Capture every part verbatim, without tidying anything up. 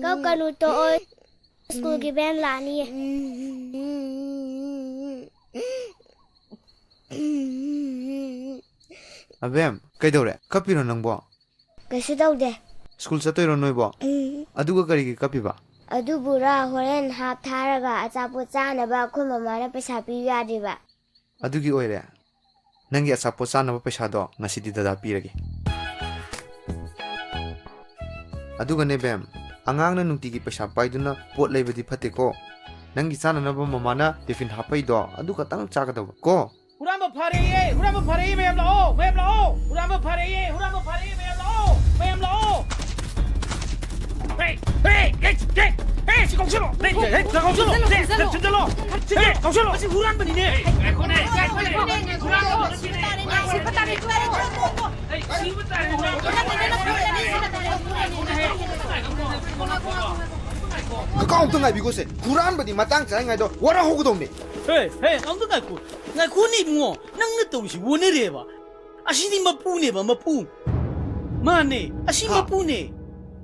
ꯀꯞꯀꯅꯨ, ꯇꯣꯛꯑꯣ꯫ ꯁ꯭ꯀꯨꯜꯒꯤ ꯚꯦꯟ ꯂꯥꯛꯑꯅꯤꯌꯦ꯫ ꯑꯕꯦꯝ, ꯀꯩꯗꯧꯔꯦ? ꯀꯞꯄꯤꯔꯣ ꯅꯪꯕꯣ? ꯀꯩꯁꯨ ꯇꯧꯗꯦ꯫ ꯁ꯭ꯀꯨꯜ ꯆꯠꯇꯣꯏꯔꯣ ꯅꯣꯏꯕꯣ? ꯎꯝ꯫ ꯑꯗꯨꯒ ꯀꯔꯤꯒꯤ ꯀꯞꯄꯤꯕ? ꯑꯗꯨꯕꯨꯔꯥ, ꯍꯣꯔꯦꯟ ꯍꯥꯞ ꯊꯥꯔꯒ ꯑꯆꯥꯄꯣꯠ ꯆꯥꯅꯕ ꯑꯩꯈꯣꯏ ꯃꯃꯥꯅ ꯄꯩꯁꯥ ꯄꯤꯌꯨ ꯌꯥꯗ꯭ꯔꯤꯕ꯫ ꯑꯗꯨꯒꯤ ꯑꯣꯏꯔꯦ? ꯅꯪꯒꯤ ꯑꯆꯥꯄꯣꯠ ꯆꯥꯅꯕ ꯄꯩꯁꯥꯗꯣ ꯉꯁꯤꯗꯤ ꯗꯗꯥ ꯄꯤꯔꯒꯦ꯫ ꯑꯗꯨꯒꯅꯦ ꯕꯦꯝ, ꯑꯉꯥꯡꯅ ꯅꯨꯡꯇꯤꯒꯤ ꯄꯩꯁꯥ ꯄꯥꯏꯗꯨꯅ ꯄꯣꯠ ꯂꯩꯕꯗꯤ ꯐꯠꯇꯦꯀꯣ꯫ ꯅꯪꯒꯤ ꯆꯥꯅꯅꯕ ꯃꯃꯥꯅ ꯇꯤꯐꯤꯟ ꯍꯥꯞꯄꯩꯗꯣ ꯑꯗꯨ ꯈꯛꯇꯪ ꯆꯥꯒꯗꯧꯕ ꯀꯣ꯫ ꯍꯨꯔꯥꯟꯕ ꯐꯥꯔꯦꯌꯦ! ꯍꯨꯔꯥꯟꯕ ꯐꯥꯔꯦꯌꯦ! ꯃꯌꯥꯝ ꯂꯥꯛꯑꯣ! ꯃꯌꯥꯝ ꯂꯥꯛꯑꯣ! ꯍꯨꯔꯥꯟꯕ ꯐꯥꯔꯦꯌꯦ! ꯍꯨꯔꯥꯟꯕ ꯐꯥꯔꯦꯌꯦ! ꯃꯌꯥꯝ ꯂꯥꯛꯑꯣ! ꯃꯌꯥꯝ ꯂꯥꯛꯑꯣ! ꯍꯦ! ꯍꯦ! ꯍꯦ! ꯍꯦ! ꯍꯦ! ꯁꯤ ꯀꯧꯁꯜꯂꯣ! ꯍꯦ! ꯍꯦ! ꯍꯦ! ꯀꯧꯁꯜꯂꯣ! ꯍꯦ! ꯍꯦ! ꯊꯤꯟꯖꯜꯂꯣ! ꯍꯦ! ꯀꯧꯁꯜꯂꯣ! ꯃꯁꯤ ꯍꯨꯔꯥꯟꯕꯅꯤꯅꯦ! ꯉꯥꯏꯈꯣꯅꯦ! ꯉꯥꯏꯈꯣꯅꯦ! ꯍꯨꯔꯥꯟꯕ! ꯁꯤꯕ ꯇꯥꯔꯦ! ꯁꯤꯕ ꯇꯥꯔꯦ! ꯍꯦ! ꯁꯤꯕ ꯇꯥꯔꯦ! ꯍꯨꯔꯥꯟꯕ! ꯀꯀꯥ, ꯑꯃꯨꯛꯇ ꯉꯥꯏꯕꯤꯈꯣꯁꯦ꯫ ꯍꯨꯔꯥꯟꯕꯗꯤ ꯃꯇꯥꯡ ꯆꯥꯔꯤꯉꯩꯗ ꯋꯥꯔ ꯍꯧꯒꯗꯧꯅꯦ꯫ ꯍꯦ! ꯍꯦ! ꯑꯃꯨꯛꯇ ꯉꯥꯏꯈꯣ! ꯉꯥꯏꯈꯣꯅꯦ ꯏꯕꯨꯡꯉꯣ! ꯅꯪꯅ ꯇꯧꯔꯤꯁꯤ ꯑꯣꯟꯅꯔꯦꯕ! ꯑꯁꯤꯗꯤ ꯃꯄꯨꯅꯦꯕ, ꯃꯄꯨ꯫ ꯃꯥꯅꯦ, ꯑꯁꯤ ꯍꯥ? ꯃꯄꯨꯅꯦ꯫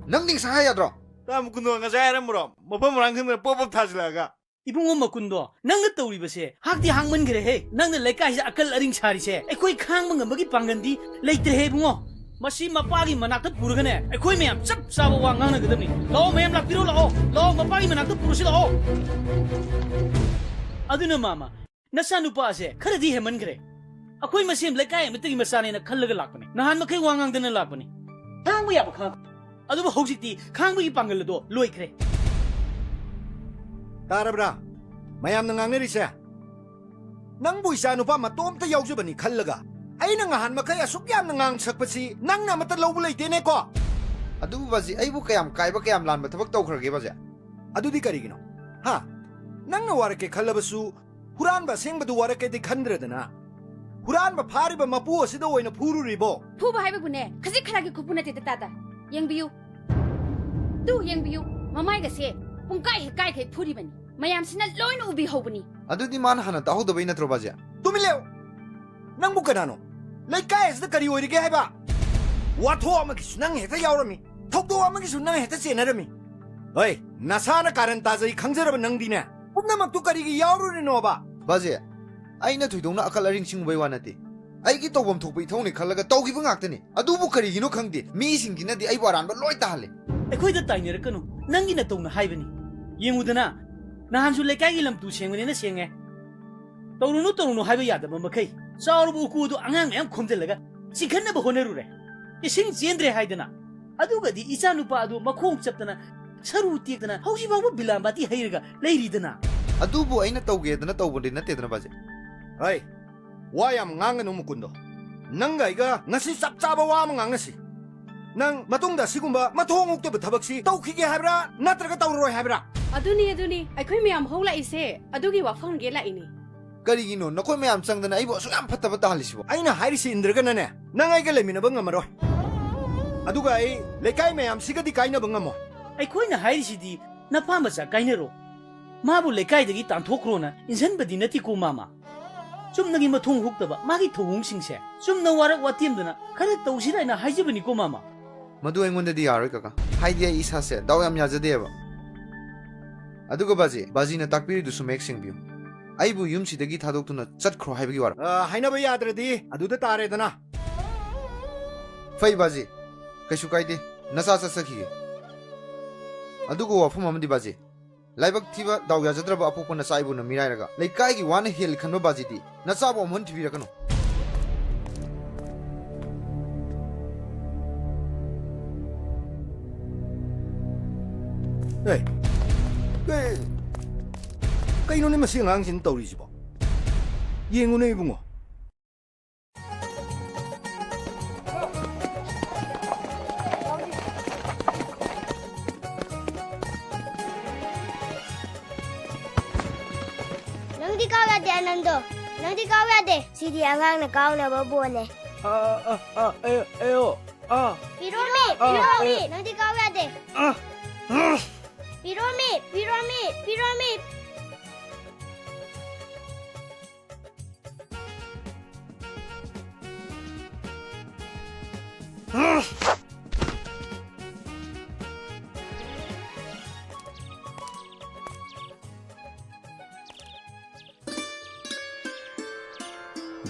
ꯅꯪꯗꯤ ꯉꯁꯥꯏ ꯍꯥꯏ ꯌꯥꯗ꯭ꯔꯣ? ꯇꯥ ꯃꯨꯀꯨꯟꯗꯣ ꯉꯁꯥꯏ ꯍꯥꯏꯔꯝꯕ꯭ꯔꯣ? ꯃꯐꯝ ꯃꯔꯥꯡ ꯈꯪꯗꯅ ꯄꯣꯞ ꯄꯣꯞ ꯊꯥꯖꯤꯜꯂꯛꯑꯒ꯫ ꯏꯕꯨꯡꯉꯣ ꯃꯀꯨꯟꯗꯣ, ꯅꯪꯅ ꯇꯧꯔꯤꯕꯁꯦ ꯍꯥꯛꯇꯤ ꯍꯥꯡꯃꯟꯈ꯭ꯔꯦꯍꯦ꯫ ꯅꯪꯅ ꯂꯩꯀꯥꯏꯁꯤꯗ ꯑꯀꯜ ꯑꯔꯤꯡ ꯁꯥꯔꯤꯁꯦ ꯑꯩꯈꯣꯏ ꯈꯥꯡꯕ ꯉꯝꯕꯒꯤ ꯄꯥꯡꯒꯜꯗꯤ ꯂꯩꯇ꯭ꯔꯦꯍꯦ ꯏꯕꯨꯡꯉꯣ꯫ ꯃꯁꯤ ꯃꯄꯥꯒꯤ ꯃꯅꯥꯛꯇ ꯄꯨꯔꯒꯅꯦ, ꯑꯩꯈꯣꯏ ꯃꯌꯥꯝ ꯆꯞ ꯆꯥꯕ ꯋꯥ ꯉꯥꯡꯅꯒꯗꯕꯅꯤ꯫ ꯂꯥꯛꯑꯣ, ꯃꯌꯥꯝ ꯂꯥꯛꯄꯤꯔꯣ, ꯂꯥꯛꯑꯣ꯫ ꯂꯥꯛꯑꯣ, ꯃꯄꯥꯒꯤ ꯃꯅꯥꯛꯇ ꯄꯨꯔꯁꯤ ꯂꯥꯛꯑꯣ꯫ ꯑꯗꯨꯅ ꯃꯥꯃ, ꯅꯆꯥꯅꯨꯄꯥꯁꯦ ꯈꯔꯗꯤ ꯍꯦꯟꯃꯟꯈ꯭ꯔꯦ꯫ ꯑꯩꯈꯣꯏ ꯃꯁꯦꯟ ꯂꯩꯀꯥꯏ ꯑꯃꯠꯇꯒꯤ ꯃꯆꯥꯅꯦꯅ ꯈꯜꯂꯒ ꯂꯥꯛꯄꯅꯦ꯫ ꯅꯍꯥꯟ ꯃꯈꯩ ꯋꯥ ꯉꯥꯡꯗꯅ ꯂꯥꯛꯄꯅꯦ꯫ ꯈꯥꯡꯕ ꯌꯥꯕ ꯈꯥꯡ-, ꯑꯗꯨꯕꯨ ꯍꯧꯖꯤꯛꯇꯤ ꯈꯥꯡꯕꯒꯤ ꯄꯥꯡꯒꯜ ꯑꯗꯣ ꯂꯣꯏꯈ꯭ꯔꯦ꯫ ꯇꯥꯔꯕ꯭ꯔꯥ? ꯃꯌꯥꯝꯅ ꯉꯥꯡꯅꯔꯤꯁꯦ? ꯅꯪꯕꯨ ꯏꯆꯥ ꯅꯨꯄꯥ ꯃꯇꯣꯝꯇ ꯌꯥꯎꯖꯕꯅꯤ ꯈꯜꯂꯒ ꯑꯩꯅ ꯉꯍꯥꯟ ꯃꯈꯩ ꯑꯁꯨꯛ ꯌꯥꯝꯅ ꯉꯥꯡꯁꯛꯄꯁꯤ ꯅꯪꯅ ꯑꯃꯠꯇ ꯂꯧꯕ ꯂꯩꯇꯦꯅꯦꯀꯣ? ꯑꯗꯨꯕꯨ ꯕꯥꯖꯤ, ꯑꯩꯕꯨ ꯀꯌꯥꯝ ꯀꯥꯏꯕ, ꯀꯌꯥꯝ ꯂꯥꯟꯕ ꯊꯕꯛ ꯇꯧꯈ꯭ꯔꯒꯦ ꯕꯥꯖꯤ? ꯑꯗꯨꯗꯤ ꯀꯔꯤꯒꯤꯅꯣ? ꯍꯥ? ꯅꯪꯅ ꯋꯥꯔꯛꯀꯦ ꯈꯜꯂꯕꯁꯨ ꯍꯨꯔꯥꯟꯕ ꯑꯁꯦꯡꯕꯗꯨ ꯋꯥꯔꯛꯀꯦꯗꯤ ꯈꯟꯗ꯭ꯔꯗꯅ, ꯍꯨꯔꯥꯟꯕ ꯐꯥꯔꯤꯕ ꯃꯄꯨ ꯑꯁꯤꯗ ꯑꯣꯏꯅ ꯐꯨꯔꯨꯔꯤꯕꯣ? ꯐꯨꯕ ꯍꯥꯏꯕꯕꯨꯅꯦ, ꯈꯖꯤꯛ ꯈꯔꯥꯛꯀꯤ ꯈꯨꯐꯨ ꯅꯠꯇꯦꯗ, ꯇꯥꯗ꯫ ꯌꯦꯡꯕꯤꯌꯨ꯫ ꯇꯨ, ꯌꯦꯡꯕꯤꯌꯨ꯫ ꯃꯃꯥꯏꯒꯁꯦ ꯄꯨꯡꯀꯥꯏ ꯍꯦꯛ ꯀꯥꯏꯈꯩ ꯐꯨꯔꯤꯕꯅꯤ꯫ ꯃꯌꯥꯝꯁꯤꯅ ꯂꯣꯏꯅ ꯎꯕꯤꯍꯧꯕꯅꯤ꯫ ꯑꯗꯨꯗꯤ ꯃꯥꯅ ꯍꯥꯟꯅ ꯇꯥꯍꯧꯗꯕꯩ ꯅꯠꯇ꯭ꯔꯣ, ꯕꯥꯖꯤ? ꯇꯨꯃꯤꯟ ꯂꯩꯌꯨ! ꯅꯪꯕꯨ ꯀꯅꯥꯅꯣ? ꯂꯩꯀꯥꯏ ꯑꯁꯤꯗ ꯀꯔꯤ ꯑꯣꯏꯔꯤꯒꯦ ꯍꯥꯏꯕ? ꯋꯥꯊꯣꯛ ꯑꯃꯒꯤꯁꯨ ꯅꯪ ꯍꯦꯛꯇ ꯌꯥꯎꯔꯝꯃꯤ, ꯊꯧꯗꯣꯛ ꯑꯃꯒꯤꯁꯨ ꯅꯪ ꯍꯦꯛꯇ ꯆꯦꯟꯅꯔꯝꯃꯤ꯫ ꯍꯣꯏ, ꯅꯁꯥꯅ ꯀꯥꯔꯟ ꯇꯥꯖꯩ ꯈꯪꯖꯔꯕ ꯅꯪꯗꯤꯅꯦ, ꯄꯨꯝꯅꯃꯛꯇꯨ ꯀꯔꯤꯒꯤ ꯌꯥꯎꯔꯨꯔꯤꯅꯣꯕ? ꯕꯥꯖꯤ, ꯑꯩꯅ ꯊꯣꯏꯗꯣꯛꯅ ꯑꯀꯜ ꯑꯔꯤꯡ ꯆꯤꯡꯉꯨꯕꯩ ꯋꯥ ꯅꯠꯇꯦ꯫ ꯑꯩꯒꯤ ꯇꯧꯐꯝ ꯊꯣꯛꯄ ꯏꯊꯧꯅꯤ ꯈꯜꯂꯒ ꯇꯧꯈꯤꯕ ꯉꯥꯛꯇꯅꯤ꯫ ꯑꯗꯨꯕꯨ ꯀꯔꯤꯒꯤꯅꯣ ꯈꯪꯗꯦ, ꯃꯤꯁꯤꯡꯁꯤꯅꯗꯤ ꯑꯩꯕꯨ ꯑꯔꯥꯟꯕ ꯂꯣꯏ ꯇꯥꯍꯜꯂꯦ꯫ ꯑꯩꯈꯣꯏꯗ ꯇꯥꯏꯅꯔꯛꯀꯅꯨ, ꯅꯪꯒꯤ ꯅꯇꯧꯅ ꯍꯥꯏꯕꯅꯤ꯫ ꯌꯦꯡꯉꯨꯗꯅ, ꯅꯍꯥꯟꯁꯨ ꯂꯩꯀꯥꯏꯒꯤ ꯂꯝꯇꯨ ꯁꯦꯡꯕꯅꯦꯅ ꯁꯦꯡꯉꯦ꯫ ꯇꯧꯔꯨꯅꯨ, ꯇꯧꯔꯨꯅꯨ ꯍꯥꯏꯕ ꯌꯥꯗꯕ ꯃꯈꯩ ꯆꯥꯎꯔꯕ ꯎꯀꯨ ꯑꯗꯨ ꯑꯉꯥꯡ ꯃꯌꯥꯝ ꯈꯣꯝꯖꯤꯜꯂꯒ ꯆꯤꯡꯈꯠꯅꯕ ꯍꯣꯠꯅꯔꯨꯔꯦ꯫ ꯏꯁꯤꯡ ꯆꯦꯟꯗ꯭ꯔꯦ ꯍꯥꯏꯗꯅ꯫ ꯑꯗꯨꯒꯗꯤ ꯏꯆꯥꯅꯨꯄꯥ ꯑꯗꯨ ꯃꯈꯣꯡ ꯆꯞꯇꯅ, ꯁꯔꯨ ꯇꯦꯛꯇꯅ, ꯍꯧꯖꯤꯛ ꯐꯥꯎꯕ ꯕꯤꯂꯥꯝꯕꯥꯇꯤ ꯍꯩꯔꯒ ꯂꯩꯔꯤꯗꯅ꯫ ꯑꯗꯨꯕꯨ ꯑꯩꯅ ꯇꯧꯒꯦꯗꯅ ꯇꯧꯕꯗꯤ ꯅꯠꯇꯦꯗꯅ, ꯕꯥꯖꯤ꯫ ꯍꯩ, ꯋꯥ ꯌꯥꯝ ꯉꯥꯡꯒꯅꯨ, ꯃꯨꯀꯨꯟꯗꯣ꯫ ꯅꯪꯒ ꯑꯩꯒ ꯉꯁꯤ ꯆꯞ ꯆꯥꯕ ꯋꯥ ꯑꯃ ꯉꯥꯡꯅꯁꯤ꯫ ꯅꯪ ꯃꯇꯨꯡꯗ ꯑꯁꯤꯒꯨꯝꯕ ꯃꯊꯣꯡ ꯍꯨꯛꯇꯕ ꯊꯕꯛꯁꯤ ꯇꯧꯈꯤꯒꯦ ꯍꯥꯏꯕ꯭ꯔꯥ, ꯅꯠꯇ꯭ꯔꯒ ꯇꯧꯔꯔꯣꯏ ꯍꯥꯏꯕ꯭ꯔꯥ? ꯑꯗꯨꯅꯤ, ꯑꯗꯨꯅꯤ ꯑꯩꯈꯣꯏ ꯃꯌꯥꯝ ꯍꯧꯂꯛꯏꯁꯦ, ꯑꯗꯨꯒꯤ ꯋꯥꯐꯝꯒꯤ ꯂꯥꯛꯏꯅꯤ꯫ ꯀꯔꯤꯒꯤꯅꯣ ꯅꯈꯣꯏ ꯃꯌꯥꯝ ꯆꯪꯗꯅ ꯑꯩꯕꯨ ꯑꯁꯨꯛ ꯌꯥꯝ ꯐꯠꯇꯕ ꯇꯥꯍꯜꯂꯤꯁꯤꯕꯣ? ꯑꯩꯅ ꯍꯥꯏꯔꯤꯁꯤ ꯏꯟꯗ꯭ꯔꯒꯅꯅꯦ, ꯅꯪ ꯑꯩꯒ ꯂꯩꯃꯤꯟꯅꯕ ꯉꯝꯃꯔꯣꯏ꯫ ꯑꯗꯨꯒ ꯑꯩ ꯂꯩꯀꯥꯏ ꯃꯌꯥꯝꯁꯤꯒꯗꯤ ꯀꯥꯏꯅꯕ ꯉꯝꯃꯣꯏ꯫ ꯑꯩꯈꯣꯏꯅ ꯍꯥꯏꯔꯤꯁꯤꯗꯤ ꯅꯄꯥ ꯃꯆꯥ ꯀꯥꯏꯅꯔꯣ, ꯃꯥꯕꯨ ꯂꯩꯀꯥꯏꯗꯒꯤ ꯇꯥꯟꯊꯣꯛꯈ꯭ꯔꯣꯅ ꯏꯟꯁꯤꯟꯕꯗꯤ ꯅꯠꯇꯦꯀꯣ, ꯃꯥꯃ꯫ ꯆꯨꯝꯅꯒꯤ ꯃꯊꯣꯡ ꯍꯨꯛꯇꯕ ꯃꯥꯒꯤ ꯊꯧꯑꯣꯡꯁꯤꯡꯁꯦ ꯆꯨꯝꯅ ꯋꯥꯔꯛ ꯋꯥꯇꯦꯝꯗꯅ ꯈꯔ ꯇꯧꯁꯤꯔ ꯍꯥꯏꯅ ꯍꯥꯏꯖꯕꯅꯤꯀꯣ, ꯃꯥꯃ꯫ ꯃꯗꯨ ꯑꯩꯉꯣꯟꯗꯗꯤ ꯌꯥꯔꯣꯏ, ꯀꯀꯥ꯫ ꯍꯥꯏꯗꯤ ꯑꯩ ꯏꯁꯥꯁꯦ ꯗꯥꯎ ꯌꯥꯝ ꯌꯥꯖꯗꯦꯕ꯫ ꯑꯗꯨꯒ ꯕꯥꯖꯤ, ꯕꯥꯖꯤꯅ ꯇꯥꯛꯄꯤꯔꯤꯗꯨꯁꯨ ꯃꯌꯦꯛ ꯁꯦꯡꯕꯤꯌꯨ꯫ ꯑꯩꯕꯨ ꯌꯨꯝꯁꯤꯗꯒꯤ ꯊꯥꯗꯣꯛꯇꯨꯅ ꯆꯠꯈ꯭ꯔꯣ ꯍꯥꯏꯕꯒꯤ ꯋꯥꯔꯣ? ꯑ, ꯍꯥꯏꯅꯕ ꯌꯥꯗ꯭ꯔꯗꯤ ꯑꯗꯨꯗ ꯇꯥꯔꯦꯗꯅ꯫ ꯐꯩ ꯕꯥꯖꯤ, ꯀꯩꯁꯨ ꯀꯥꯏꯗꯦ꯫ ꯅꯆꯥ ꯆꯠꯆꯈꯤꯒꯦ꯫ ꯑꯗꯨꯒ ꯋꯥꯐꯝ ꯑꯃꯗꯤ ꯕꯥꯖꯤ, ꯂꯥꯏꯕꯛ ꯊꯤꯕ, ꯗꯥꯎ ꯌꯥꯖꯗ꯭ꯔꯕ ꯑꯄꯣꯛꯄ ꯅꯆꯥ ꯏꯕꯨꯅ ꯃꯤꯔꯥꯏꯔꯒ ꯂꯩꯀꯥꯏꯒꯤ ꯋꯥꯅ ꯍꯦꯜꯂꯤ ꯈꯟꯕ ꯕꯥꯖꯤꯗꯤ ꯅꯆꯥꯕꯨ ꯑꯃꯨꯛ ꯍꯟꯅ ꯊꯤꯕꯤꯔꯛꯀꯅꯨ꯫ ꯑꯦ, ꯑꯦ, ꯀꯩꯅꯣꯅꯦ ꯃꯁꯤ ꯑꯉꯥꯡꯁꯤꯅ ꯇꯧꯔꯤꯁꯤꯕꯣ? ꯌꯦꯡꯉꯨꯅꯦ ꯏꯕꯨꯡꯉꯣ꯫ ꯅꯪꯗꯤ ꯀꯥꯎ ꯌꯥꯗꯦ, ꯑꯅꯟꯗꯣ꯫ ꯅꯪꯗꯤ ꯀꯥꯎ ꯌꯥꯗꯦ꯫ ꯁꯤꯗꯤ ꯑꯉꯥꯡꯅ ꯀꯥꯎꯅꯕ ꯕꯣꯜꯅꯦ꯫ ꯑ, ꯑ, ꯑ, ꯑꯦ, ꯑꯦ, ꯑꯣ, ꯑ꯫ ꯄꯤꯔꯣꯃꯤ, ꯑ, ꯄꯤꯔꯣꯃꯤ꯫ ꯑꯦ꯫ ꯅꯪꯗꯤ ꯀꯥꯎ ꯌꯥꯗꯦ꯫ ꯑ, ꯑ꯫ ꯄꯤꯔꯣꯃꯤ, ꯄꯤꯔꯣꯃꯤ, ꯄꯤꯔꯣꯃꯤ꯫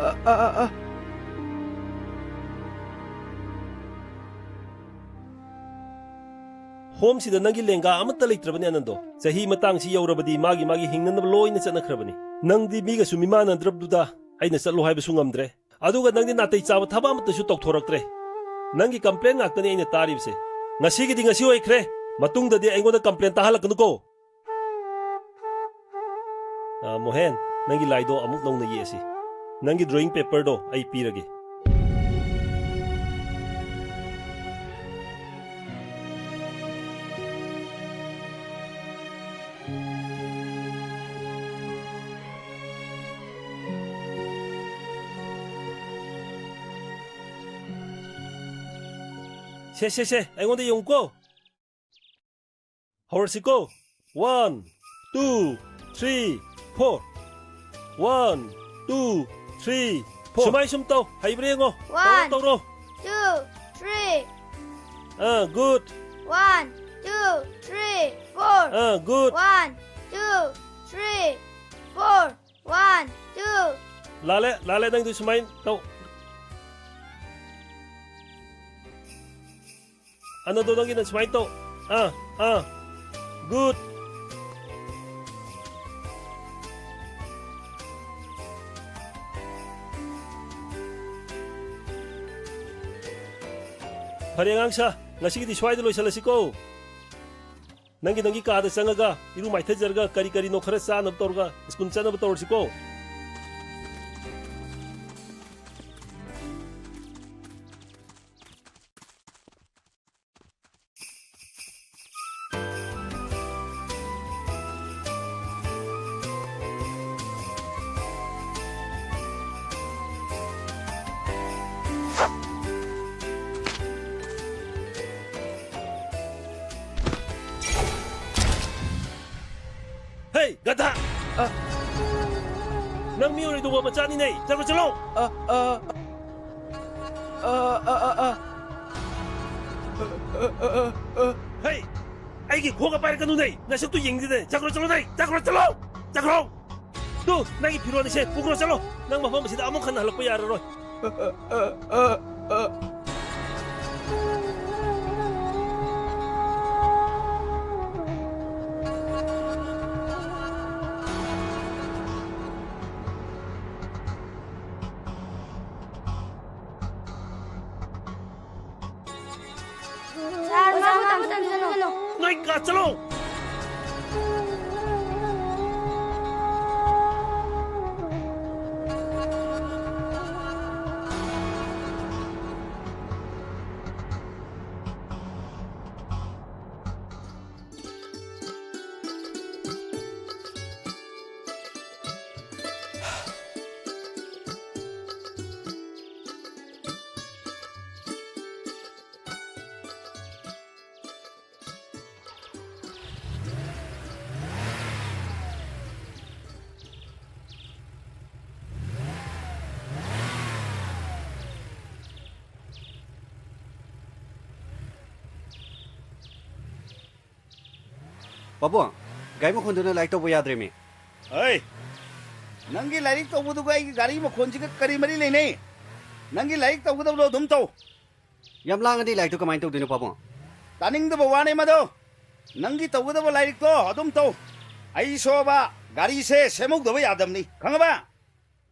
ꯑ, ꯑ, ꯑ, ꯑ꯫ ꯍꯣꯝꯁꯤꯗ ꯅꯪꯒꯤ ꯂꯦꯡꯒꯥ ꯑꯃꯠꯇ ꯂꯩꯇ꯭ꯔꯕꯅꯦ, ꯑꯅꯟꯗꯣ꯫ ꯆꯍꯤ ꯃꯇꯥꯡꯁꯤ ꯌꯧꯔꯕꯗꯤ ꯃꯥꯒꯤ ꯃꯥꯒꯤ ꯍꯤꯡꯅꯅꯕ ꯂꯣꯏꯅ ꯆꯠꯅꯈ꯭ꯔꯕꯅꯤ꯫ ꯅꯪꯗꯤ ꯃꯤꯒꯁꯨ ꯃꯤꯃꯥꯟꯅꯗ꯭ꯔꯕꯗꯨꯗ ꯑꯩꯅ ꯆꯠꯂꯣ ꯍꯥꯏꯕꯁꯨ ꯉꯝꯗ꯭ꯔꯦ꯫ ꯑꯗꯨꯒ ꯅꯪꯗꯤ ꯅꯥꯇꯩ ꯆꯥꯕ ꯊꯕꯛ ꯑꯃꯠꯇꯁꯨ ꯇꯧꯊꯣꯔꯛꯇ꯭ꯔꯦ꯫ ꯅꯪꯒꯤ ꯀꯝꯄ꯭ꯂꯦꯟ ꯉꯥꯛꯇꯅꯤ ꯑꯩꯅ ꯇꯥꯔꯤꯕꯁꯦ꯫ ꯉꯁꯤꯒꯤꯗꯤ ꯉꯁꯤ ꯑꯣꯏꯈ꯭ꯔꯦ꯫ ꯃꯇꯨꯡꯗꯗꯤ ꯑꯩꯉꯣꯟꯗ ꯀꯝꯄ꯭ꯂꯦꯟ ꯇꯥꯍꯜꯂꯛꯀꯅꯨꯀꯣ꯫ ꯑ, ꯃꯣꯍꯦꯟ, ꯅꯪꯒꯤ ꯂꯥꯏꯗꯣ ꯑꯃꯨꯛ ꯅꯧꯅ ꯌꯦꯛꯑꯁꯤ꯫ ꯅꯪꯒꯤ ꯗ꯭ꯔꯣꯌꯤꯡ ꯄꯦꯄꯔꯗꯣ ꯑꯩ ꯄꯤꯔꯒꯦ꯫ ꯁꯦ, ꯁꯦ, ꯁꯦ, ꯑꯩꯉꯣꯟꯗ ꯌꯦꯡꯉꯨꯀꯣ꯫ ꯍꯧꯔꯁꯤꯀꯣ꯫ One, two, three, four꯫ One, two, three, four. ꯁꯨꯃꯥꯏ ꯁꯨꯝ ꯇꯧ꯫ ꯍꯩꯕ꯭ꯔꯥ ꯌꯦꯡꯉꯣ꯫ One, ꯇꯧꯔꯣ, ꯇꯧꯔꯣ꯫ Two, three. ꯑꯥ, good. One, two, three, four. ꯑꯥ, good. One, two, three, four. One, two. ꯂꯥꯜꯂꯦ, ꯂꯥꯜꯂꯦ, ꯅꯪꯗꯨ ꯁꯨꯃꯥꯏꯅ ꯇꯧ꯫ ꯑꯅꯗꯣ, ꯅꯪꯒꯤꯅ ꯁꯨꯃꯥꯏꯅ ꯇꯧ꯫ ꯑꯥ, ꯑꯥ꯫ Good. ꯐꯔꯦ, ꯑꯉꯥꯡꯁꯥ, ꯉꯁꯤꯒꯤꯗꯤ ꯁ꯭ꯋꯥꯏꯗ ꯂꯣꯏꯁꯤꯜꯂꯁꯤꯀꯣ꯫ ꯅꯪꯒꯤ, ꯅꯪꯒꯤ ꯀꯥꯗ ꯆꯪꯉꯒ, ꯏꯔꯨ ꯃꯥꯏꯊꯖꯔꯒ, ꯀꯔꯤ ꯀꯔꯤꯅꯣ ꯈꯔ ꯆꯥꯅꯕ ꯇꯧꯔꯒ, ꯁ꯭ꯀꯨꯜ ꯆꯠꯅꯕ ꯇꯧꯔꯁꯤꯀꯣ꯫ ꯍꯦ, ꯒꯙꯥ! ꯑ꯫ ꯅꯪ ꯃꯤ ꯑꯣꯏꯔꯣꯏꯗꯧꯕ ꯃꯆꯥꯅꯤꯅꯦ! ꯆꯠꯈ꯭ꯔꯣ, ꯆꯠꯂꯣ! ꯑ, ꯑ, ꯑ, ꯑ, ꯑ꯫ ꯍꯦ! ꯑꯩꯒꯤ ꯈꯣꯡꯒ ꯄꯥꯏꯔꯛꯀꯅꯨꯅꯦ! ꯅꯁꯛꯇꯨ ꯌꯦꯡꯅꯤꯡꯗꯦꯅꯦ! ꯆꯠꯈ꯭ꯔꯣ, ꯆꯠꯂꯣꯅꯦ! ꯆꯠꯈ꯭ꯔꯣ, ꯆꯠꯂꯣ! ꯆꯠꯈ꯭ꯔꯣ! ꯇꯨ, ꯅꯪꯒꯤ ꯐꯤꯔꯣꯜ ꯑꯁꯦ ꯄꯨꯈ꯭ꯔꯣ, ꯆꯠꯂꯣ! ꯅꯪ ꯃꯐꯝ ꯑꯁꯤꯗ ꯑꯃꯨꯛ ꯍꯟꯅ ꯍꯜꯂꯛꯄ ꯌꯥꯔꯔꯣꯏ꯫ ꯁꯥꯔ, ꯃꯥꯕꯨ ꯇꯝꯁꯤꯟꯒꯅꯨ꯫ ꯅꯣꯏ ꯀꯥ ꯆꯠꯂꯣ! ꯄꯥꯕꯨꯡ, ꯒꯥꯔꯤ ꯃꯈꯣꯟꯗꯨꯅ ꯂꯥꯏꯔꯤꯛ ꯇꯧꯕ ꯌꯥꯗ꯭ꯔꯦꯃꯤ꯫ ꯍꯩ! ꯅꯪꯒꯤ ꯂꯥꯏꯔꯤꯛ ꯇꯧꯕꯗꯨꯒ ꯑꯩꯒꯤ ꯒꯥꯔꯤ ꯃꯈꯣꯟꯁꯤꯒ ꯀꯔꯤ ꯃꯔꯤ ꯂꯩꯅꯩ? ꯅꯪꯒꯤ ꯂꯥꯏꯔꯤꯛ ꯇꯧꯒꯗꯕꯗꯣ ꯑꯗꯨꯝ ꯇꯧ꯫ ꯌꯥꯝ ꯂꯥꯡꯉꯗꯤ ꯂꯥꯏꯔꯤꯛꯇꯣ ꯀꯃꯥꯏꯅ ꯇꯧꯗꯣꯏꯅꯣ, ꯄꯥꯕꯨꯡ? ꯇꯥꯅꯤꯡꯗꯕ ꯋꯥꯅꯦ ꯃꯗꯣ꯫ ꯅꯪꯒꯤ ꯇꯧꯒꯗꯕ ꯂꯥꯏꯔꯤꯛꯇꯣ ꯑꯗꯨꯝ ꯇꯧ꯫ ꯑꯩ ꯁꯣꯕ ꯒꯥꯔꯤꯁꯦ ꯁꯦꯝꯍꯧꯗꯕ ꯌꯥꯗꯕꯅꯤ, ꯈꯪꯉꯕ?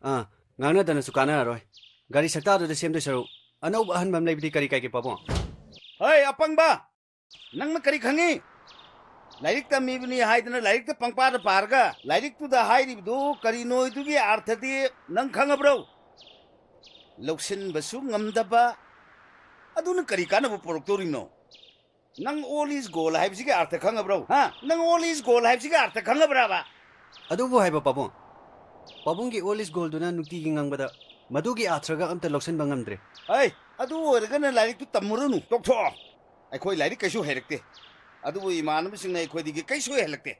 ꯑꯥ, ꯉꯥꯡꯅꯗꯅꯁꯨ ꯀꯥꯟꯅꯔꯔꯣꯏ꯫ ꯒꯥꯔꯤ ꯁꯛꯇꯥꯗꯨꯗ ꯁꯦꯝꯗꯣꯏ ꯁꯔꯨꯛ ꯑꯅꯧꯕ ꯑꯍꯟꯕ ꯑꯃ ꯂꯩꯕꯗꯤ ꯀꯔꯤ ꯀꯥꯏꯒꯦ, ꯄꯥꯕꯨꯡ? ꯍꯩ, ꯑꯄꯪꯕ! ꯅꯪꯅ ꯀꯔꯤ ꯈꯪꯉꯤ? ꯂꯥꯏꯔꯤꯛ ꯇꯝꯃꯤꯕꯅꯤ ꯍꯥꯏꯗꯅ ꯂꯥꯏꯔꯤꯛꯇ ꯄꯪꯄꯥꯗ ꯄꯥꯔꯒ ꯂꯥꯏꯔꯤꯛꯇꯨꯗ ꯍꯥꯏꯔꯤꯕꯗꯨ ꯀꯔꯤꯅꯣ ꯑꯗꯨꯒꯤ ꯑꯥꯔꯊꯗꯤ ꯅꯪ ꯈꯪꯉꯕ꯭ꯔꯣ? ꯂꯧꯁꯤꯟꯕꯁꯨ ꯉꯝꯗꯕ, ꯑꯗꯨꯅ ꯀꯔꯤ ꯀꯥꯟꯅꯕ ꯄꯨꯔꯛꯇꯧꯔꯤꯅꯣ? ꯅꯪ "All is gold" ꯍꯥꯏꯕꯁꯤꯒꯤ ꯑꯥꯔꯊ ꯈꯪꯉꯕ꯭ꯔꯣ? ꯍꯥ? ꯅꯪ "All is gold" ꯍꯥꯏꯕꯁꯤꯒꯤ ꯑꯥꯔꯊ ꯈꯪꯉꯕ꯭ꯔꯕ? ꯑꯗꯨꯕꯨ ꯍꯥꯏꯕ, ꯄꯥꯕꯨꯡ, ꯄꯥꯕꯨꯡꯒꯤ "All is gold"ꯗꯨꯅ ꯅꯨꯡꯇꯤꯒꯤ ꯉꯪꯕꯗ ꯃꯗꯨꯒꯤ ꯑꯥꯔꯊꯒ ꯑꯝꯇ ꯂꯧꯁꯤꯟꯕ ꯉꯝꯗ꯭ꯔꯦ꯫ ꯑꯩ, ꯑꯗꯨ ꯑꯣꯏꯔꯒꯅ ꯂꯥꯏꯔꯤꯛꯇꯨ ꯇꯝꯃꯨꯔꯅꯨ, ꯇꯣꯛꯊꯣꯛꯑꯣ꯫ ꯑꯩꯈꯣꯏ ꯂꯥꯏꯔꯤꯛ ꯀꯩꯁꯨ ꯍꯩꯔꯛꯇꯦ, ꯑꯗꯨꯕꯨ ꯏꯃꯥꯟꯅꯕꯁꯤꯡꯅ ꯑꯩꯈꯣꯏꯗꯒꯤ ꯀꯩꯁꯨ ꯍꯦꯜꯂꯛꯇꯦ꯫